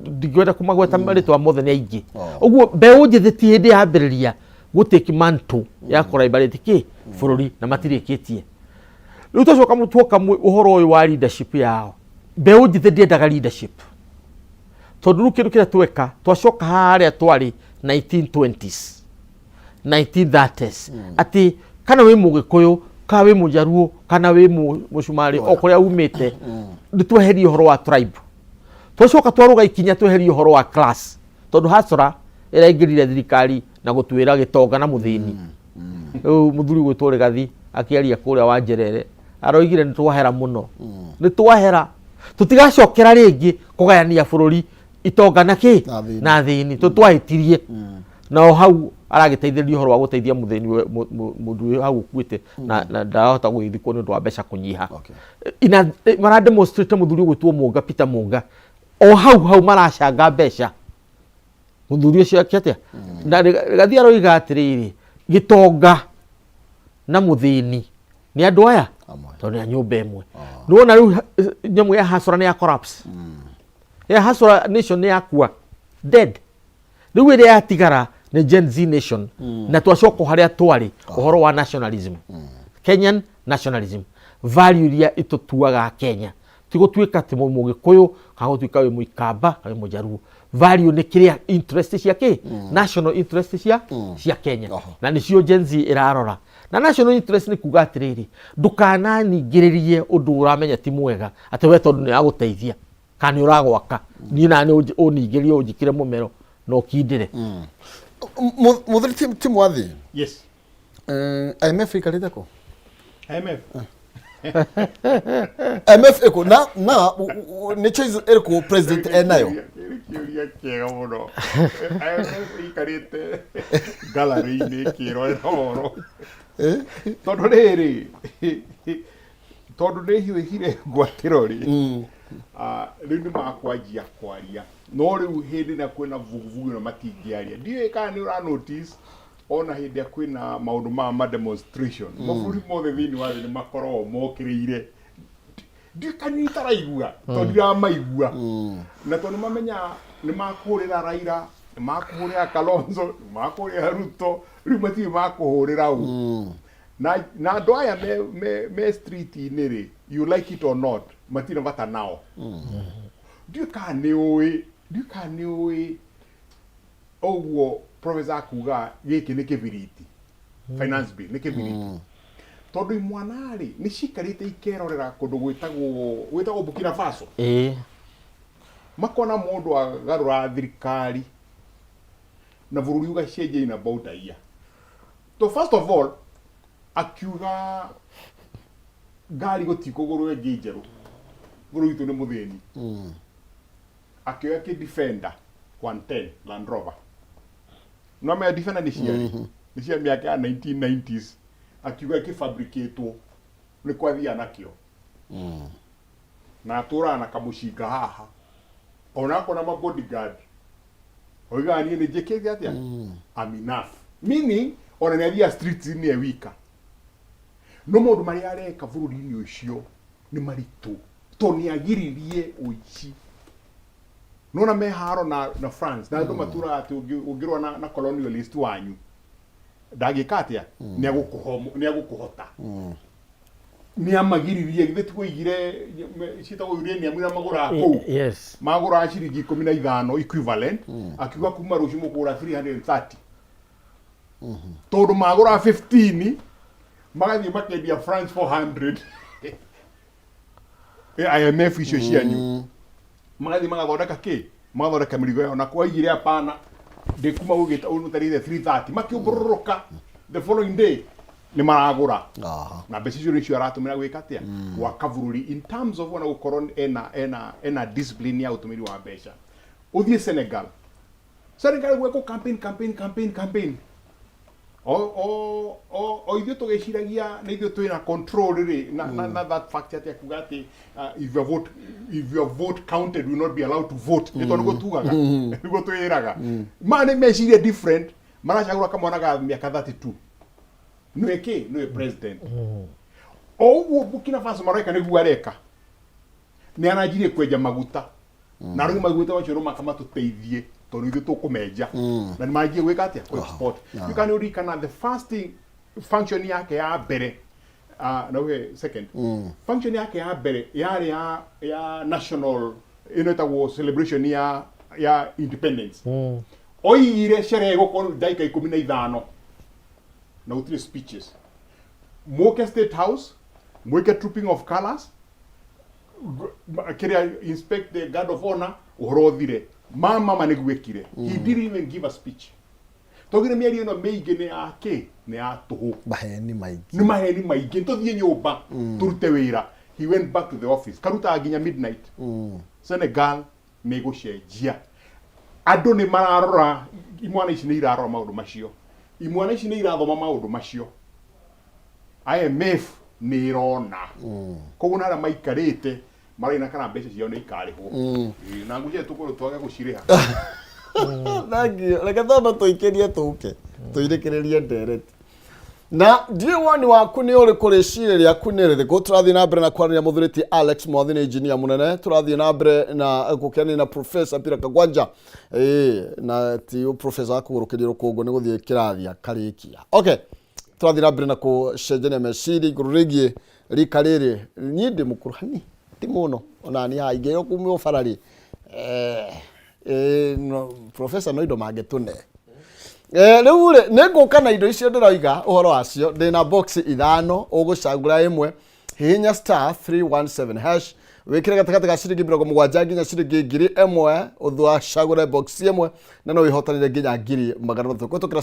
Ndingĩenda kũmagweta marĩtwa mothe, nĩ aingĩ. Ũguo mbeũ njĩthĩ ti hĩndĩ yambĩrĩria gũtake mantle ya kũraibarĩti kĩ bũrũri na matirĩkĩtie. Rĩu twacoka tuoka ũhoro ũyũ wa leadership yao, mbeũ njĩthĩ ndĩendaga leadership, tondũ rĩu kĩndũ kĩrĩa tweka twacoka harĩa twarĩ 1920s, 1930s, atĩ kana wĩ Mũgĩkũyũ, kana wĩ Mũjaruo, kana wĩ Mũcumarĩ, o kũrĩa umĩte, nĩ tweherie ũhoro wa tribe. Twacoka twarũga ikinya tweherie ũhoro wa class, tondũ hasora ĩraingĩrire thirikari na gũtuĩra gĩtonga na mũthĩni. Rĩu mũthuri gwĩtwo Rĩgathi akĩaria kũrĩa wa Njerere aroigire nĩ twahera mũno, nĩ twahera, tũtigacokera rĩngĩ kũgayania bũrũri itonga na kĩ Na athĩni. Na athĩni, tũ twahĩtirie. Na o hau aragĩteithĩrĩria ũhoro wa gũteithia mũthĩni mũndũ wĩ hau ũkuĩte na ndarahota gũgĩthikwo nĩ ũndũ wa mbeca kũnyiha. Ina mara demonstrate mũthuri ũgwĩtwo Mũnga, Peter Mũnga, o hau hau maracanga mbeca mũthuri ũcio akĩatia na Rĩgathi aroiga atĩrĩrĩ, gĩtonga na mũthĩni nĩ andũ aya Amwe. tondũ nĩ a nyũmba ĩmwe. Nĩwona rĩu nyamũ ya hasora nĩ ya collapse, ya hasora nation nĩ yakua, dead. Rĩu ĩrĩa yatigara nĩ Gen Z nation, na twacoka harĩa twarĩ ũhoro wa nationalism, Kenyan nationalism value iria ĩtũtuaga Kenya, ti gũtuĩka atĩ Mũgĩkũyũ kana gũtuĩka wĩ Mũikamba kana wĩ Mũjaruo. Value nĩ kĩrĩa interest cia kĩ national interest cia Kenya. Na nĩcio Gen Z ĩrarora. Na national interest nĩ kuga atĩrĩrĩ, ndũkananingĩrĩrie ũndũ ũramenya ti mwega atĩ we tondũ nĩ agũteithia kana nĩ ũragwaka, niĩ na nĩ ũningĩrie ũnjĩkĩre mũmero na ũkindĩre. Mũthuri ti Mwathi. Yes. IMF ikarĩte kũ? IMF. IMF ĩkũ na nĩ choice ĩrĩkũ president enayo? Kĩũria kĩega mũno. IMF ĩikarĩte gallery-inĩ ĩkĩrorera ũhoro, tondũ rĩrĩ, tondũ nĩ hiũhire ngwatĩro rĩ, rĩu nĩ makwanjia kwaria. No rĩu hĩndĩ ĩrĩa kwĩna vuguvugu ĩno matingĩaria. Ndiũĩ kana nĩ ũra notice ona hĩndĩ ĩrĩa kwĩna maũndũ ma demonstration, mabũrũri mothe thĩinĩ wa thĩ nĩ makoragwo mokĩrĩire. Ndiũĩ kana nĩ itaraigua, tondũ ndiramaigua, na tondũ nĩ mamenya nĩ makũhũrĩra Raila, nĩ makũhũrĩra Kalonzo, nĩ makũhũrĩra Ruto, rĩu matirĩ makũhũrĩra ũ na andũ aya me street-inĩ rĩ, you like it or not, matirĩ bata nao. Ndiũĩ kana nĩ ũĩ ũguo professor akuga gĩkĩ nĩ kĩbiriti, finance bill nĩ kĩbiriti, tondũ imwana rĩ nĩ cikarĩte ikerorera kũndũ gwĩtagwo Burkina Faso, makona mũndũ agarũra thirikari na bũrũri ũgacenjia in about a year. So first of all akiuga ngari gũtikũgũrwo ĩngĩ njerũ, bũrũri witũ nĩ mũthĩni. Akĩoya kĩ Defender 110 Land Rover. No menya Defender nĩ ciarĩ nĩ cia mĩaka ya 1990s. Akiuga kĩfabricatwo nĩ kwathia nakĩo, na atũraga na kamũcinga haha ona akona ma bodyguard, oigaga niĩ nĩ njĩkĩte atĩa, I'm enough, meaning ona nĩ athiaga streets-inĩ e wika. No maũndũ marĩa areka bũrũri-inĩ ũcio nĩ maritũ tondũ nĩ agiririe ũici. Nona me haro na France na andũ maturaga atĩ ũngĩrũa na colonialist wanyu ndangĩka atĩa, nĩ agũkũhota. Nĩ amagiririe, githĩ ti kũigire ciĩtagwo uranium iria magũraga kũu? Yes. Magũraga ciringi 15 equivalent, akiuga kuma rũciũ mũkũgũra 330, tondũ magũraga 15 magathiĩ makendia France 400. IMF icio cianyu magathiĩ magathondeka kĩ, magathondeka mĩrigo yao, na kwaigire hapana, ndĩkuma gũgĩta ũtarĩire 330, makĩũmbũrũrũka the following day nĩ maragũra. Na mbeca icio nĩcio aratũmĩra gwĩka atĩa? Gwaka bũrũri in terms of ona gũkorwo ena discipline ya ũtũmĩri wa mbeca. Ũthiĩ Senegal, Senegal gwekwo campaign, campaign, campaign, campaign, o ithuĩ tũgĩciragia nĩ ithuĩ twĩna control rĩ, na that fact atĩ akuga atĩ if your vote counted will not be allowed to vote, nĩ tondũ nĩguo tugaga, nĩguo twĩraga ma nĩ meciria different. Maracagũra kamwana ga mĩaka 32 nĩwe kĩ, nĩwe president. O ũguo Burkina Faso mareka nĩguo areka, nĩ aranjirie kwenja maguta na rĩu maguta macio no makamatũteithie tondũ ithuĩ tũkũmenja na nĩ manjie gwĩka atĩa? Kũ export. You can ririkana the first thing, function yake ya mbere, no okay, second function yake ya mbere yarĩ ya national ĩno ĩtagwo celebration ya independence. Oigire sherehe ĩgũkorwo ndagĩka 15 na gũtirĩ speeches, mũke State House mwĩke trooping of colors, kĩrĩa inspect the guard of honor, ũhoro ũthire. Mama nĩguo ekire. He didn't even give a speech. Togire mĩario ĩno mĩingĩ nĩ ya kĩ, nĩ ya tũhũ. Maheni maingĩ. Nĩ maheni maingĩ, tũthiĩ nyũmba tũrute wĩra. He went back to the office, karutaga nginya midnight. Senegal nĩ gũcenjia, andũ nĩ mararora, imwana ici nĩ irarora maũndũ macio, imwana ici nĩ irathoma maũndũ macio. IMF nĩ ĩrona koguo na arĩa maikarĩte maraina kana mbeca ciao nĩ ikarĩhwo. Ĩĩ, na ngwĩciria tũkorwo twage gũcirĩha. Thank you. Reke twambe tũikĩrie, tũke tũirĩkĩrĩrie ndereti na ndiũĩ woni waku nĩ ũrĩkũ, rĩciria rĩaku nĩ rĩrĩkũ. Tũrathiĩ na mbere na kwaranĩria mũthurĩti Alex Mwathi, nĩ engineer mũnene. Tũrathiĩ na mbere na gũkĩanĩria na Professor Peter Kagwanja. Ĩĩ, na ti professor wa kũgũrũkĩria rũkũngũ, nĩ gũthiĩ kĩrathi akarĩkia. Okay, tũrathiĩ na mbere na gũcenjania meciria igũrũ rĩgiĩ rika rĩrĩ. Niĩ ndĩ mũkũrũ hani, ti mũno ona niĩ haha ingĩrwo kumwo bara rĩ, no, professor no indo mangĩtũne. Rĩu rĩ, nĩ ngũka na indo icio ndĩroiga ũhoro wacio. Ndĩna box ithano, ũgũcagũra ĩmwe. Hihinya *317# wĩkĩre gatagatĩ ga ciringi 70 nginya ciringi 1000, ũthacagũre box ĩmwe na no wĩhotanĩre nginya 300,000 kũhĩtũkĩra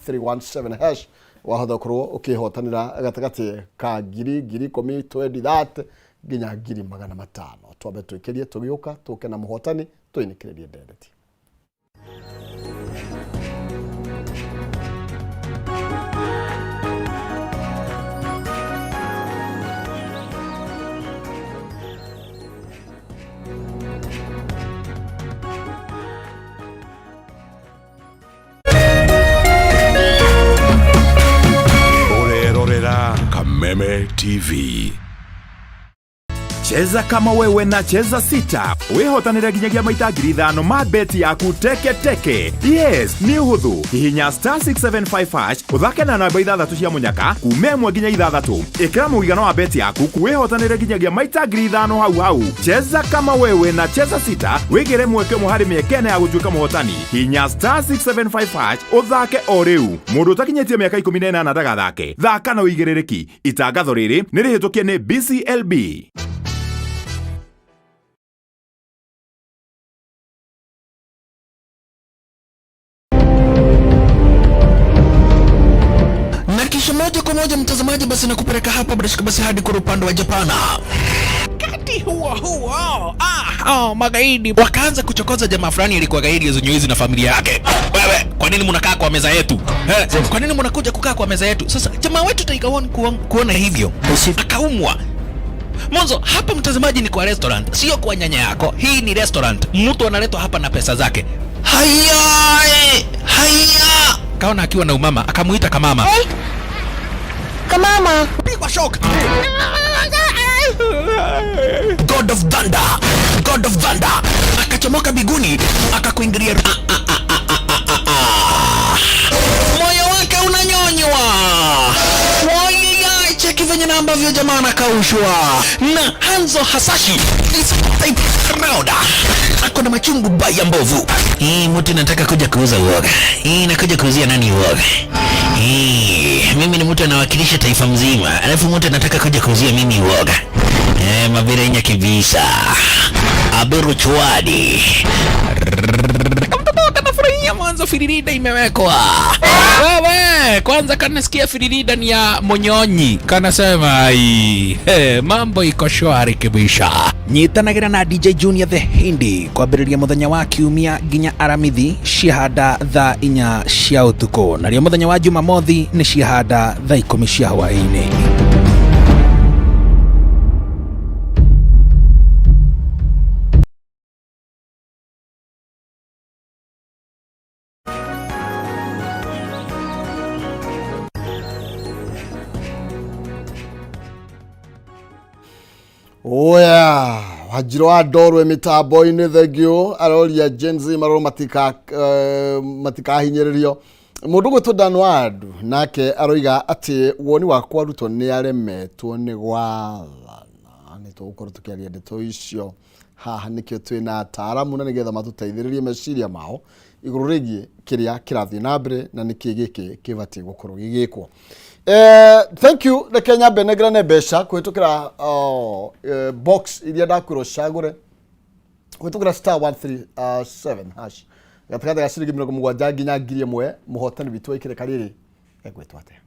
*317#. Wahota gũkorwo ũkĩhotanĩra gatagatĩ ka ngiri, 10,000, 20, 30 nginya 500,000. Twambe twĩkĩrie, tũgĩũka tũke na mũhotani tũinĩkĩrĩrie ndereti. Ũrerorera Kameme TV. Cheza kama wewe na Cheza Sita wĩhotanĩre nginyagia maita 5,000 ma beti yaku teke teke. Yes, nĩ ũhũthũ. Hihinya *675# ũthake na namba ithathatũ cia mũnyaka kuma 1 nginya 6, ĩkĩra mũigana wa beti yaku wĩhotanĩre nginyagia maita 5,000 hau hau. Cheza kama wewe na Cheza Sita wĩgĩre mweke ũmwe harĩ mĩeke ĩna ya gũtuĩka mũhotani. Hihinya *675# ũthake o rĩu. Mũndũ ũtakinyĩtie mĩaka 18 ndagathake. Thaka na ũigĩrĩrĩki. Itangatho rĩrĩ nĩ rĩhĩtũkie nĩ BCLB. Na kisha moja kwa moja mtazamaji, basi nakupeleka hapa bila shaka basi hadi kwa upande wa Japana. Wakati huo huo, magaidi wakaanza kuchokoza jamaa fulani alikuwa gaidi ya na familia yake. Wewe, kwa nini mnakaa kwa meza yetu? Kwa nini mnakuja kukaa kwa meza yetu? Sasa jamaa wetu Tiger One kuona hivyo akaumwa. Mwanzo hapa mtazamaji ni kwa restaurant, sio kwa nyanya yako. Hii ni restaurant, mtu analetwa hapa na pesa zake. Haya, haya. Kaona akiwa na umama, akamuita kamama. Hey. Kamama. Pigwa Stop a shock. God of Thunder, God of Thunder akachomoka biguni akakuingilia. Moyo wake unanyonywa. Wai, cheki venye na ambavyo jamaa anakaushwa na Hanzo Hasashi is type round. Ako na machungu baya mbovu. Hii mtu nataka kuja kuuza uoga. Hii nakuja kuuzia nani uoga? Hii mimi ni mtu anawakilisha taifa mzima, alafu mtu anataka kuja kuuzia mimi uoga. Mabirenya kibisa. Aberu chwadi. Kamtoto kanafurahia mwanzo firirida imewekwa. Wewe kwanza kanasikia firirida ni ya Monyonyi, kanasema ai, hey, mambo iko shwari kibisha. Nyitanagira na DJ Junior the Hindi kwambĩrĩria mũthenya wa kiumia nginya aramithi ciahanda thaa 4 cia ũtukũ, narĩo mũthenya wa Jumamothi nĩ ciahanda thaa 10 cia hwaĩ-inĩ. Oya, Wanjirũ wa Ndorwe mĩtambo-inĩ thengio aroria Gen Z marorwo matikahinyĩrĩrio. Mũndũ ũgwĩtwo Dan Wadu nake aroiga atĩ woni wakwa Ruto nĩ aremetwo nĩ gwathana. Nĩ tũgũkorwo tũkĩaria ndeto icio haha, nĩkĩo twĩna ataaramu na nĩgetha matũteithĩrĩrie meciria mao igũrũ rĩgiĩ kĩrĩa kĩrathiĩ na mbere na nĩkĩ gĩkĩ kĩbatiĩ gũkorwo gĩgĩkwo. Thank you. Reke nyambe nengerane mbeca kũhĩtũkĩra box iria ndakwĩrwo cagũre kũhĩtũkĩra star 137 hash gatagatĩ ga ciringi 70 nginya 1000. Mũhotani witũ wa ikĩreka rĩrĩ egwĩtwo atĩa?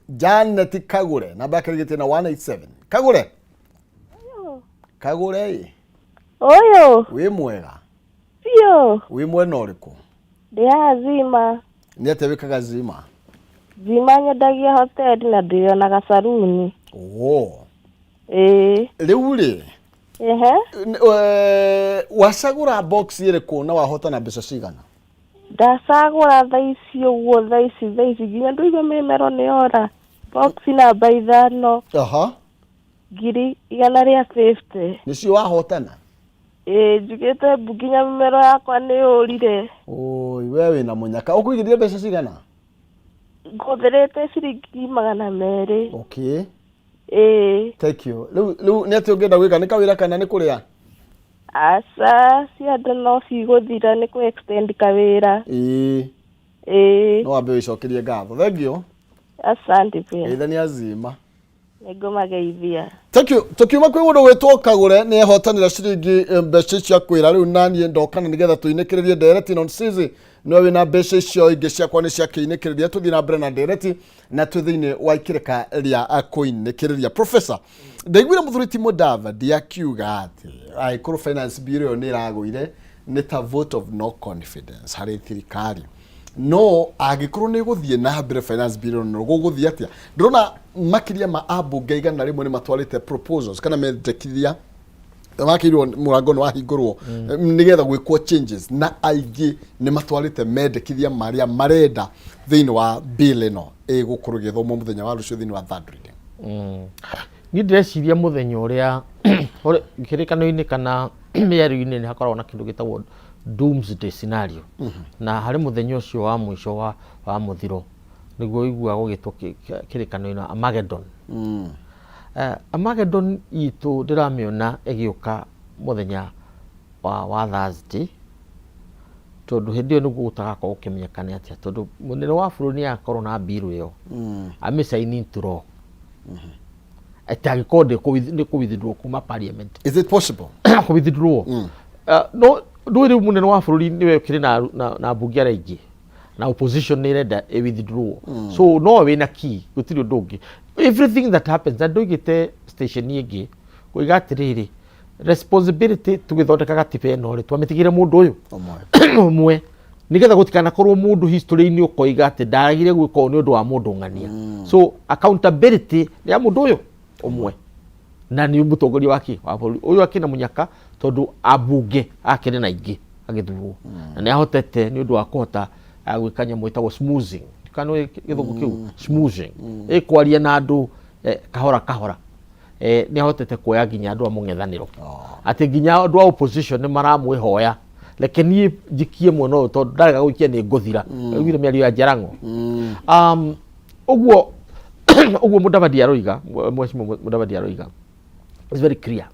Janet Kagure, namba yake rĩgĩtie na 187. Kagure, Kagure ĩ. Ũyũ. Wĩ mwega? Biũ. Wĩ mwena ũrĩkũ? Ndĩ haha Zima. Nĩ atĩa wĩkaga Zima? Zima nyendagia hoteli na ndĩonaga saruni. Oh. Ĩĩ. Rĩu rĩ, Ehe. wacagũra box ĩrĩkũ na wahotana mbeca cigana? Ndacagũra thaa ici ũguo, thaa ici nginya ndũigua mĩmero nĩ yora. Box namba 5. Aha. 150,000. Nĩcio wahotana? Ĩĩ, njugĩte mbu nginya mĩmero yakwa nĩ yũrire. Oi, we wĩna mũnyaka. Ũkũigithia mbeca cigana? Ngũthĩrĩte ciringi 200. Okay. Ĩĩ. Thank you. Rĩu nĩ atĩa ũngĩenda gwĩka? Nĩ kawĩra kana nĩ kũrĩa? Aca, cianda no cigũthira, nĩ kũ extend kawĩra. Ĩĩ. Ĩĩ. No wambe wĩcokerie ngatho. Thank you. Asante pia. Geithania Zima. Nĩngũmageithia. Thank you. Tukiuma kwĩ mũndũ gwĩtwo Kagure nĩ ehotanĩra ciringi mbeca cia kwĩra rĩu naniĩ ndokana nĩgetha tũinĩkĩrĩrie ndereti non sizi nĩwe wĩna mbeca icio ingĩ ciakwa nĩ ciakĩinĩkĩrĩria. Tũthiĩ na mbere na ndereti na twĩ thĩinĩ wa ikĩrĩka rĩa kũinĩkĩrĩria. Professor, ndaiguire mũthuri ti Mudavadi akiuga atĩ angĩkorwo finance bill ĩyo nĩ ĩragũire nĩ ta vote of no confidence harĩ thirikari, no angĩkorwo nĩ gũthiĩ na mbere finance bill ĩno gũgũthiĩ atĩa? Ndĩrona makĩria ma ambunge 100 nĩ matwarĩte proposals kana mendekithia makĩirwo mũrango nĩ wahingũrwo nĩgetha gwĩkwo changes, na aingĩ nĩ matwarĩte mendekithia marĩa marenda thĩinĩ wa bill ĩno ĩgũkorwo ĩgĩthomwo mũthenya wa rũciũ thĩinĩ wa third reading. Niĩ ndĩreciria mũthenya ũrĩa kĩrĩkano-inĩ kana mĩario-inĩ nĩ hakoragwo na kĩndũ gĩtagwo doomsday scenario. Na harĩ mũthenya ũcio wa mũico wa mũthiro nĩguo ũiguaga ũgĩtwo kĩrĩkano-inĩ Armageddon. Armageddon itũ ndĩramĩona ĩgĩũka mũthenya wa Thursday, tondũ hĩndĩ ĩyo nĩguo gũtagakorwo gũkĩmenyeka nĩ atĩa, tondũ mũnene wa bũrũri nĩ agakorwo na bill ĩyo amĩsign into law. Atĩ angĩkorwo ndĩ kũ withdraw kuma parliament. Is it possible? Kũ withdraw? No, ndũĩ rĩu mũnene wa bũrũri nĩwe ũkĩrĩ na mbunge arĩa aingĩ na opposition nĩ ĩrenda ĩ withdraw. So no wĩna key, gũtirĩ ũndũ ũngĩ. Everything that happens, na ndoigĩte station ĩngĩ kũiga atĩrĩrĩ, responsibility tũgĩthondeka gatiba ĩno rĩ, twamĩtigĩre mũndũ ũyũ ũmwe nĩgetha gũtikanakorwo mũndũ history-inĩ ũkoiga atĩ ndagire gwĩka ũũ nĩ ũndũ wa mũndũ ng'ania. So accountability nĩ ya mũndũ ũyũ ũmwe na nĩ mũtongoria wake wa bũrũri ũyũ akĩna mũnyaka, tondũ ambunge akĩrĩ na aingĩ agĩthurwo na nĩ ahotete nĩ ũndũ wa kũhota Agwĩka nyamũ ĩtagwo smoothing, kana nĩ gĩthũngũ kĩu smoothing, ĩkwaria na andũ kahora kahora. Nĩ ahotete kuoya nginya andũ a mũng'ethanĩro, atĩ nginya andũ a opposition nĩ maramwĩhoya, reke niĩ njikie mwena ũyũ, tondũ ndarega gũikia nĩ ngũthira. Augire mĩario ya Jarango. Ũguo Mudavadi aroiga, Mheshimiwa Mudavadi aroiga, it's very clear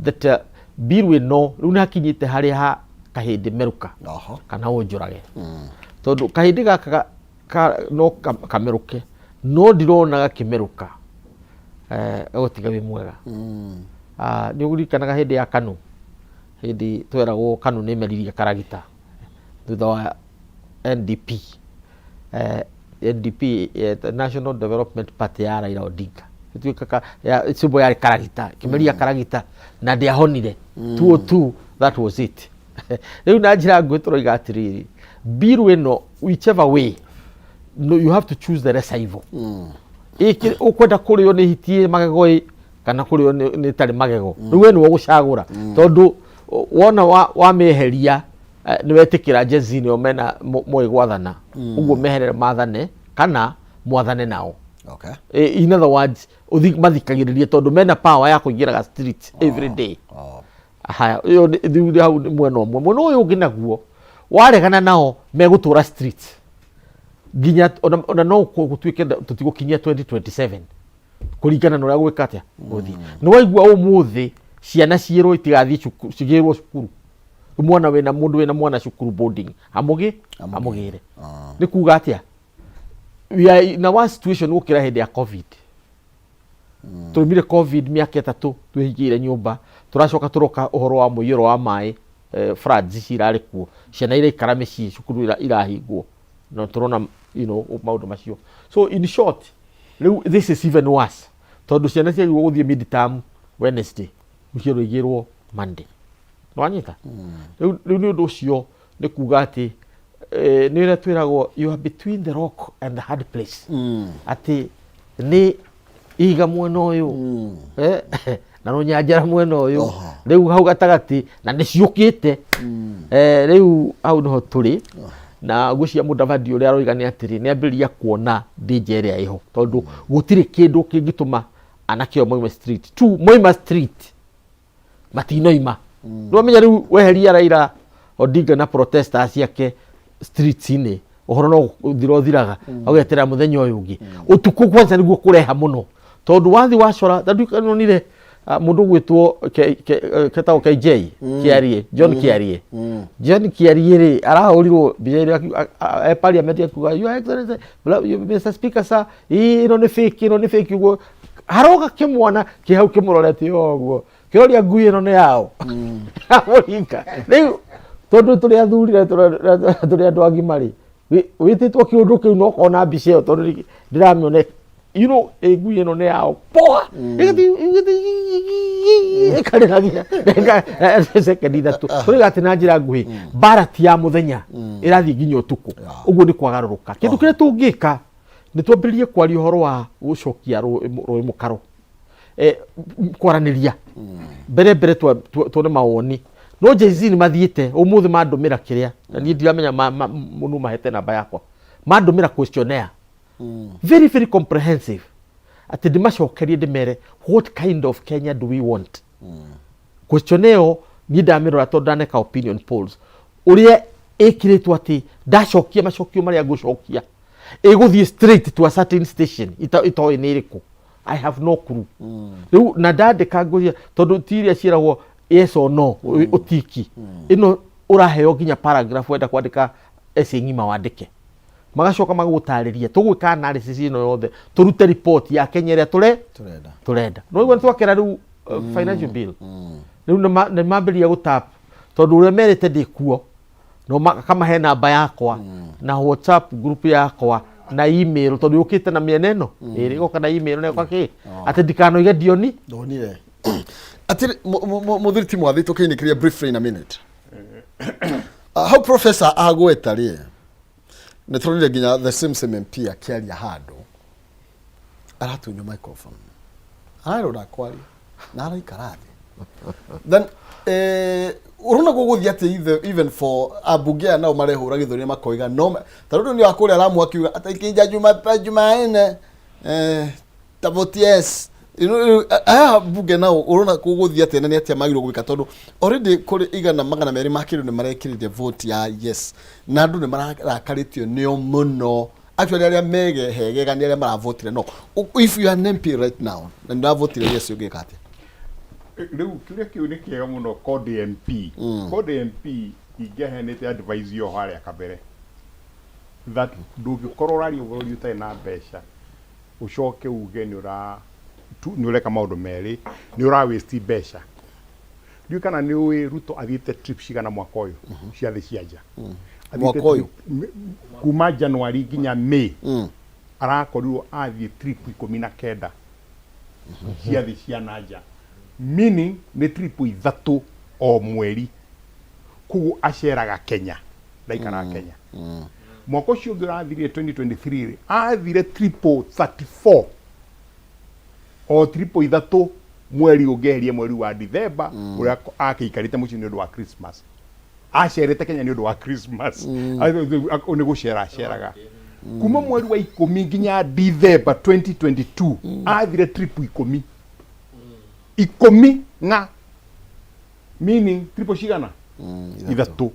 that bill ĩno rĩu nĩ hakinyĩte harĩa ha kahĩndĩ merũka kana ũnjũrage, tondũ kahĩndĩ gaka no kamerũke, no ndirona gakĩmerũka. Gagũtiga wĩ mwega. Ah, nĩ ũririkanaga hĩndĩ ya KANU, hĩndĩ tweragwo KANU nĩ meririe karagita thutha wa NDP, NDP, National Development Party ya Raila Odinga, ĩtuĩkaga symbol yarĩ karagita, kĩmeria karagita na ndĩahonire. 202, that was it. Rĩu na njĩra nguhĩ tũroiga atĩrĩrĩ, bill ĩno, whichever way, no, you have to choose the lesser evil. Ũkwenda kũrĩo nĩ hiti ĩ magego ĩ kana kũrĩo nĩ ĩtarĩ magego? Rĩu we nĩwe ũgũcagũra, tondũ wona wamĩeheria, nĩ wetĩkĩra Gen Z nĩo mena moĩ gwathana ũguo, meherere mathane kana mwathane nao. In other words, ũthi mathikagĩrĩrie tondũ mena power ya kũingĩraga street every day. Haya, ĩyo rĩu hau nĩ mwena ũmwe. Mwena ũyũ ũngĩ naguo, waregana nao megũtũra street nginya ona no gũtuĩke tũtigũkinyia 2027, kũringana na ũrĩa gwĩka atĩa gũthiĩ. Nĩ waigua ũmũthĩ ciana ciĩrwo itigathiĩ cukuru, cigĩrwo cukuru. Rĩu mwana wĩna mũndũ wĩna mwana cukuru boarding amũgĩ amũgĩre, nĩ kuga atĩa? We are in a worse situation gũkĩra hĩndĩ ya COVID. Tũrũmire COVID mĩaka 3 twĩhingĩire nyũmba, tũracoka tũroka ũhoro wa mũiyũro wa maĩ, floods ici irarĩ kuo, ciana iraikara mĩciĩ, cukuru irahingwo, na tũrona maũndũ macio. So in short, rĩu this is even worse, tondũ ciana ciagĩrĩirwo gũthiĩ mid-term Wednesday, ciĩrwo igĩrwo Monday. Nĩwanyita? Rĩu nĩ ũndũ ũcio nĩ kuga atĩ nĩ ũrĩa twĩragwo, you are between the rock and the hard place, atĩ nĩ ihiga mwena ũyũ na rũnyanjara mwena ũyũ, rĩu hau gatagatĩ na nĩ ciũkĩte. Rĩu hau nĩho tũrĩ. Na ngwĩciria Mudavadi ũrĩa aroiga nĩ atĩrĩ, nĩ ambĩrĩria kuona danger ĩrĩa ĩho, tondũ gũtirĩ kĩndũ kĩngĩtũma anake ao moime street tu. Moima street matinoima. Nĩwamenya rĩu weheria Raila Odinga na protesters ciake streets-inĩ, ũhoro no gũthira ũthiraga, ũgeterera mũthenya ũyũ ũngĩ ũtukũ kwanza nĩguo kũreha mũno, tondũ wathi wacora nonire mũndũ gwĩtwo ketagwo KJ Kiarie, John Kiarie. John Kiarie rĩ, arahũrirwo mbica ĩrĩa e parliament akiuga, "Your Excellency, Mr Speaker sir, ĩĩ, ĩno nĩ fake, ĩno nĩ fake." Ũguo haroga kĩmwana kĩ hau kĩmũrorete o ũguo, kĩroria ngui ĩno nĩ yao amũringa. Rĩu tondũ tũrĩ athuri na tũrĩ andũ agima rĩ, wĩtĩtwo kĩũndũ kĩu no kona mbica ĩyo, tondũ ndĩramĩona, ĩ ngui ĩno nĩ yao poa, ĩkarĩragia sekendi 3. Tũrĩga atĩ na njĩra nguhĩ, mbara ti ya mũthenya, ĩrathiĩ nginya ũtukũ. Ũguo nĩ kwagarũrũka. Kĩndũ kĩrĩa tũngĩka nĩ twambĩrĩrie kwaria ũhoro wa gũcokia rũĩ mũkaro, kwaranĩria mbere mbere, tuone mawoni. No Gen Z nĩ mathiĩte ũmũthĩ mandũmĩra kĩrĩa, na niĩ ndiramenya mũndũ mahete namba yakwa, mandũmĩra questionnaire very very comprehensive, atĩ ndĩmacokerie ndĩmere, "What kind of Kenya do we want?" Questionnaire ĩyo niĩ ndamĩrora, tondũ ndaneka opinion polls, ũrĩa ĩkĩrĩtwo atĩ ndacokia macokio marĩa ngũcokia ĩgũthiĩ straight to a certain station itoĩ nĩ ĩrĩkũ. I have no clue. Rĩu na ndandĩka ngũria, tondũ ti iria ciĩragwo yes or no, ũtiki ĩno ũraheo nginya paragraph, wenda kwandĩka essay ng'ima wandĩke, magacoka magũtarĩria tũgwĩka analysis ĩno yothe, tũrute report ya Kenya ĩrĩa tũre Tũrenda. Tũrenda. No igua nĩtwakera rĩu financial bill, rĩu nĩ mambĩrĩria gũtap, tondũ ũrĩa merĩte ndĩ kuo, no makamahe namba yakwa na WhatsApp group yakwa na email, tondũ yũkĩte na mĩena ĩno ĩrĩ, ĩgoka na email na ĩgoka kĩ, atĩ ndikanoige ndioni. Ndonire atĩrĩ mũthuri ti mwathi, tũkĩinĩkĩria briefly in a minute. Hau professor agweta rĩ, nĩ tũronire nginya the same same MP akĩaria handũ, aratunywo microphone, ararora kwaria na araikara thĩ. Then urona gũgũthiĩ atĩ even for ambunge aya nao marehũra gĩthũri makoiga no ta rĩu nĩ wa kũrĩa Lamu akiuga atĩ ikinja Jumanne tavote yes. Aya mbunge nao urona gũgũthiĩ atĩa na nĩ atĩa magĩrĩirwo gwĩka, tondũ already kũrĩ 200 ma kĩndũ nĩ marekĩrire vote ya yes na andũ nĩ marakarĩtio nĩo mũno. Actually, arĩa megehegega nĩ arĩa maravotire no. If you are an MP right now na nĩ ũravotire yes, ũngĩka atĩa? Rĩu kĩũria kĩu nĩ kĩega mũno. Kode MP, kode MP ingĩaheanĩte advice yo harĩa kabere that ndũngĩkorwo ũraria bũrũri ũtarĩ na mbeca, ũcoke uge nĩ ũra nĩ ũreka maũndũ merĩ, nĩ ũra waste mbeca. Ndiũĩ kana nĩ ũĩ Ruto athiĩte trip cigana mwaka ũyũ cia thĩ cia nja. Athiĩte Mwaka ũyũ? Kuma January nginya May arakorirwo athiĩ trip 19 cia thĩ cia na nja, meaning nĩ trip ithatũ o mweri. Koguo aceraga Kenya, ndaikaraga Kenya. Mwaka ũcio ũngĩ ũrathirire, 2023 rĩ, athire trip 34, o trip ithatũ mweri, ũngĩeheria mweri wa Dithemba ũrĩa akĩikarĩte mũciĩ nĩ ũndũ wa Christmas. Acerete Kenya nĩ ũndũ wa Christmas. Nĩ gũcera aceraga. Kuma mweri wa 10 nginya Dithemba 2022 athire trip 10, 10 ng'a, meaning trip cigana? Ithatũ.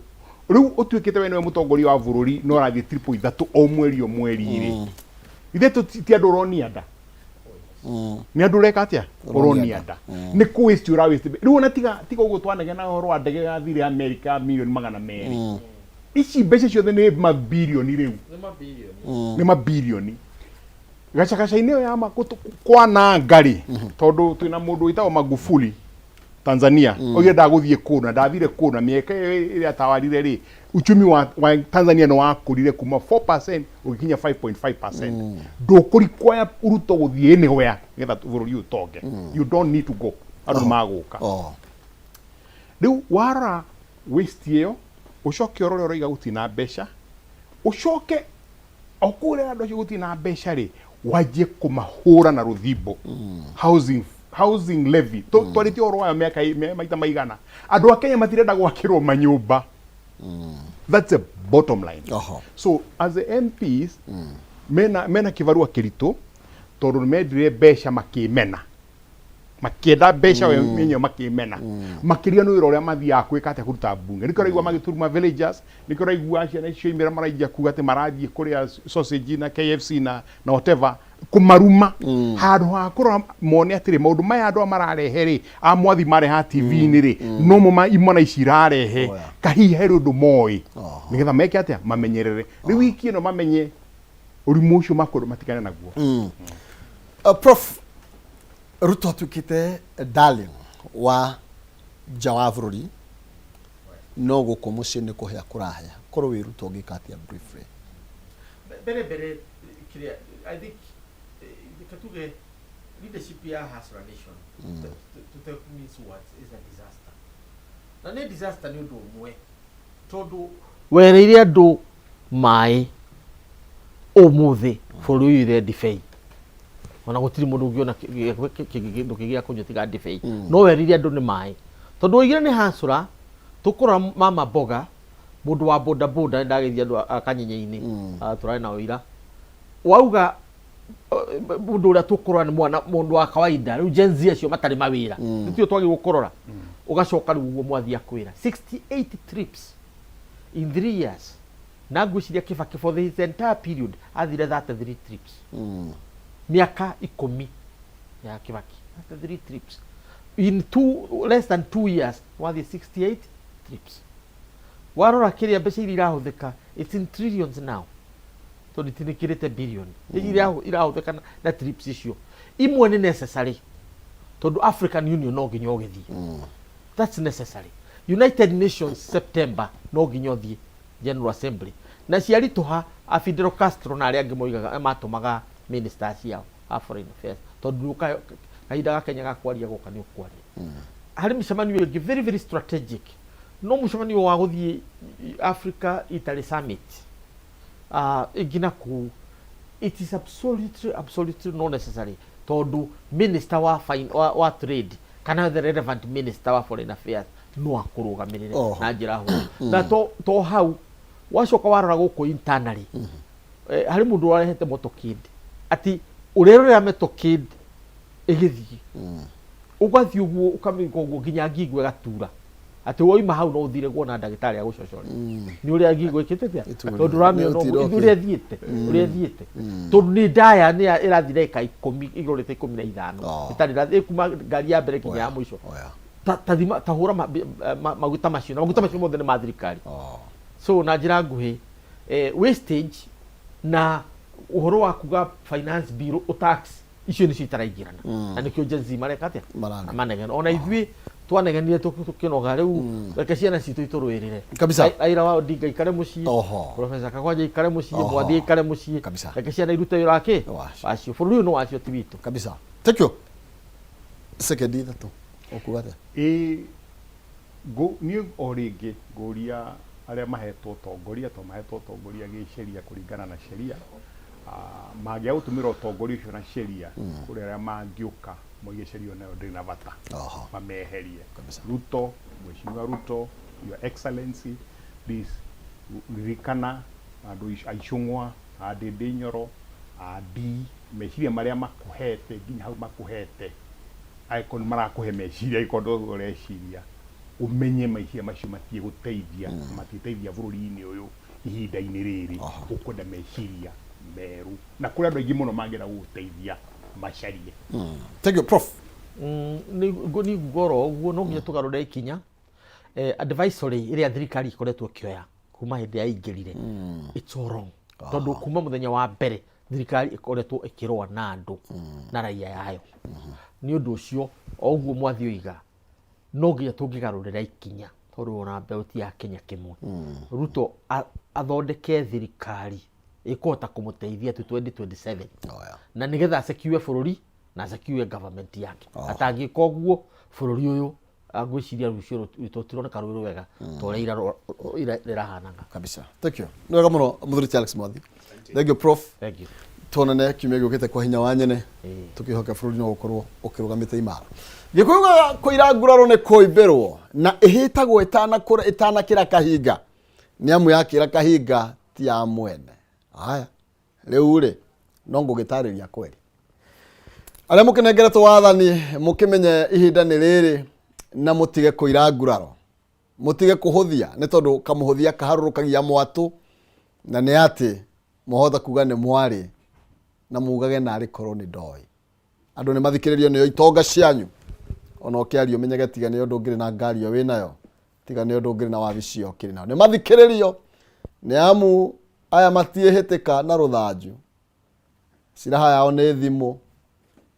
Rĩu ũtuĩkĩte we nĩwe mũtongoria wa bũrũri no ũrathiĩ trip ithatũ o mweri o mweri rĩ, ithe ti andũ ũronia nda, nĩ andũ ũreka atĩa? Ũronia nda nĩ kũ waste, ũra waste. Rĩu ona tiga ũguo, twanegena ũhoro wa ndege yathire Amerika milioni 200. Ici mbeca ciothe nĩ mabilioni, rĩu nĩ mabilioni gacagaca-inĩ ĩyo ya kwananga rĩ, tondũ twĩna mũndũ wĩtagwo Magufuli Tanzania, oigire ndagũthiĩ kũndũ na ndathire kũndũ, na mĩaka ĩyo ĩrĩa atawarire rĩ, uchumi wa Tanzania nĩ wakũrire kuma 4% ũgĩkinya 5.5%. Ndũkũrikwaya Ruto gũthiĩ anywhere nĩgetha bũrũri ũyũ ũtonge. You don't need to go, andũ nĩ magũka. Rĩu warora waste ĩyo, ũcoke ũrore ũroiga gũtirĩ na mbeca, ũcoke o kũrĩa andũ acio gũtirĩ na mbeca rĩ, wanjie kũmahũra na rũthimbo. Housing levy twarĩtie ũhoro wayo mĩaka maita maigana. Andũ a Kenya matirenda gwakĩrwo manyũmba. That's a bottom line. So as the MPs, mena kĩbarũa kĩritũ tondũ nĩ mendire mbeca makĩmena, makĩenda mbeca we menyewe makĩmena makĩria nĩ wĩra ũrĩa mathiaga gwĩka atĩa, kũruta mbunge. Nĩkĩo ũraigua magĩturuma villagers, nĩkĩo ũraigua ciana icio imĩra marainjia kuga atĩ marathiĩ kũrĩa sausage na KFC na whatever, kũmaruma handũ ha kũrora mone atĩrĩ, maũndũ maya andũ aya mararehe rĩ, a mwathi mareha TV-inĩ rĩ, no mo imwana ici irarehe. Kahihi harĩ ũndũ moĩ nĩgetha meke atĩa, mamenyerere rĩu wiki ĩno, mamenye ũrimũ ũcio makwĩrwo matigane naguo. Prof Ruto atuĩkĩte darling wa nja wa bũrũri, no gũkũ mũciĩ nĩ kũhĩa kũrahĩa. Korwo wĩ Ruto ũngĩka atĩa, briefly? Mbere kĩrĩa I think, reke tuge leadership ya Hustler Nation, to means what is a disaster, na nĩ disaster nĩ ũndũ ũmwe, tondũ wereire andũ maĩ ũmũthĩ bũrũri ũyũ ire ndibei, ona gũtirĩ mũndũ ũngĩona kĩndũ kĩngĩ gĩa kũnyua tiga ndibei, no werire andũ nĩ maĩ, tondũ oigire nĩ hasũra tũkũrora mama mboga, mũndũ wa boda boda. Ndagĩthia andũ a Kanyenye-inĩ, tũrarĩ nao ira, wauga mũndũ ũrĩa tũkũrora nĩ mwana mũndũ wa kawaida. Rĩu Gen Z acio matarĩ mawĩra nĩtio twagĩrĩirwo kũrora. Ũgacoka rĩu ũguo mwathi akwĩra 68 trips in 3 years, na ngwĩciria Kibaki for his entire period athire 33 trips. Mĩaka 10 ya Kibaki, 33 trips in less than 2 years, wathiĩ 68 trips. Warora kĩrĩa mbeca iria irahũthĩka, it's in trillions now, tondũ itinĩkĩrĩte billion iria irahũthĩka na trips icio. Imwe nĩ necessary tondũ African Union no nginya ũgĩthiĩ, that's necessary. United Nations September no nginya ũthiĩ General Assembly, na ciaritũha a Fidel Castro na arĩa angĩ moigaga matũmaga ministers ciao a foreign affairs, tondũ kahinda ga Kenya ga kwaria goka nĩ ũkwaria. Harĩ mĩcemanio ĩngĩ very very strategic, no mũcemanio wa gũthiĩ Africa Italy summit ĩngĩ na kũu, it is absolutely absolutely not necessary, tondũ minister wa trade. Kana the relevant minister wa foreign affairs no akũrũgamĩrĩre Oho. na njĩra hũthũ. Na to hau, wacoka warora gũkũ internally, harĩ mũndũ ũrarehete motorcade, atĩ ũrerorera motorcade ĩgĩthiĩ, ũgathiĩ ũguo, ũkamĩka ũguo nginya ngingo ĩgatura, atĩ woima hau no ũthire kuona ndagĩtarĩ agũcocore nĩ ũrĩa ngingo ĩkĩte atĩa. Ĩturĩte. Tondũ ũramĩona Nĩ ũguo ũtira. ũrĩa ĩthiĩte, ũrĩa ĩthiĩte, tondũ nĩ ndaya, nĩ ĩrathiĩ ndagĩka 10 ĩrorete 15. Oh. Ĩtarĩ ĩrathiĩ kuma ngari ya mbere nginya ya mũico. Oya. Ta thima, ta hũra maguta macio, na maguta macio mothe nĩ ma thirikari. Oh. So na njĩra nguhĩ, wastage na ũhoro wa kuga finance bill, tax icio nĩcio itaraingĩrana, na nĩkĩo Gen Z mareka atĩa? Maranegena. Manegena. Ona ithuĩ twanegenire tũkĩnoga. Rĩu reke ciana citũ itũrũĩrĩre. Kabisa. Raila wa Odinga ikare mũciĩ. Oho. Professor Kagwanja ikare mũciĩ. Oho. Mwathi ikare mũciĩ. Kabisa. Reke ciana irute wĩra wake Wacio. wacio. Bũrũri ũyũ nĩ wacio, ti witũ. Kabisa, thank you. Sekendi 3, ũkuga atĩa? Ĩ niĩ o rĩngĩ ngũria arĩa mahetwo ũtongoria, to mahetwo ũtongoria gĩceria kũringana na sheria, mangĩaga gũtũmĩra ũtongoria ũcio na sheria, kũrĩ arĩa mangĩũka moige sheria nayo ndĩrĩ na bata. Oho. Mameherie. Kabisa. Ruto, Mheshimiwa Ruto, Your Excellency, please ririkana andũ a Icũng'wa, a Ndĩndĩ Nyoro, a D, meciria marĩa makũhete nginya hau makũhete, angĩkorwo nĩ marakũhe meciria, angĩkorwo ndũguo ũreciria, ũmenye meciria macio matiĩgũteithia, matiĩteithia bũrũri-inĩ ũyũ ihinda-inĩ rĩrĩ. Ũkwenda meciria merũ, na kũrĩ andũ aingĩ mũno mangĩenda gũgũteithia, macarie. Thank you, Prof. Nĩ nguga oro ũguo, no nginya tũgarũre ikinya. Advisory ĩrĩa thirikari ĩkoretwo ĩkĩoya kuma hĩndĩ ya ingĩrire, it's all wrong, tondũ kuma mũthenya wa mbere thirikari ĩkoretwo ĩkĩrũa na andũ na raia yayo. Nĩ ũndũ ũcio, o ũguo mwathi oiga, no nginya tũngĩgarũrĩra ikinya, tondũ ona mbeũ ti ya Kenya kĩmwe. Ruto athondeke thirikari ĩkũhota kũmũteithia to 2027 Oya. na nĩgetha secure bũrũri na secure government yake. Atangĩka ũguo, bũrũri ũyũ, ngwĩciria rũciũ rũtironeka rwĩ rwega ta ũrĩa ira rĩrahanaga. Kabisa, thank you. Nĩ wega mũno, mũthuri Charles Mwathi. Thank you, Prof. Thank you. Tuonane kiumia gĩũkĩte kwa hinya wa nyene. Ĩĩ. Tũkĩhoka bũrũri no gũkorwo ũkĩrũgamĩte imara. Gĩkũyũ kũira nguraro nĩ kũimbĩrwo na ĩhĩtagwo ĩtanakũra, ĩtanakĩra kahinga, nĩ amu yakĩra kahinga ti ya mwene. Aya, rĩu rĩ, no ngũgĩtarĩria kweri arĩa mũkĩnengeretwo wathani, mũkĩmenye ihinda nĩ rĩrĩ na mũtige kũira nguraro, mũtige kũhũthia, nĩ tondũ kamũhũthia kaharũrũkagia mwatũ, na nĩ atĩ mwahota kuga nĩ mwarĩ na mugage narĩ korwo nĩ ndoĩ. Andũ nĩ mathikĩrĩrio nĩo itonga cianyu. Ona ũkĩaria ũmenyage, tiga nĩ ũndũ ũngĩrĩ na ngari ĩyo wĩnayo, tiga nĩ ũndũ ũngĩrĩ na wabici ĩyo ũkĩrĩ nayo, nĩ mathikĩrĩrio, nĩ amu aya matiĩhĩtĩka na rũthanju, ciraha yao nĩ thimũ.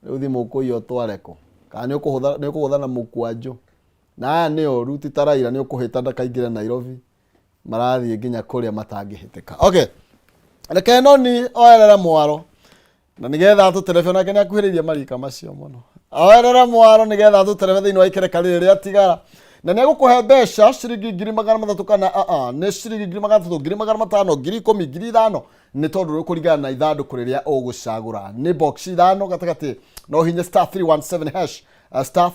Rĩu thimũ ũkũiya ũtware kũ? Kana nĩ ũkũgũtha na mũkwanjũ? Na aya nĩ oru, ti ta Raila nĩ ũkũhĩta ndakaingĩre Nairobi, marathiĩ nginya kũrĩa matangĩhĩtĩka. Okay, reke noni oerere mwaro na nigetha atũterebe, onake nĩ akuhĩrĩirie marika macio mũno. Oerere mwaro nigetha atũterebe thĩinĩ wa ikereka rĩrĩ rĩatigara, na nĩ egũkũhe mbeca ciringi 300,000 kana nĩ ciringi 300,000, 500,000, 10,000, 5,000, nĩ tondũ kũringana na ithandũkũ rĩrĩa ũgũcagũra. Nĩ box ithano gatagatĩ, no hinya star 317 hash, star.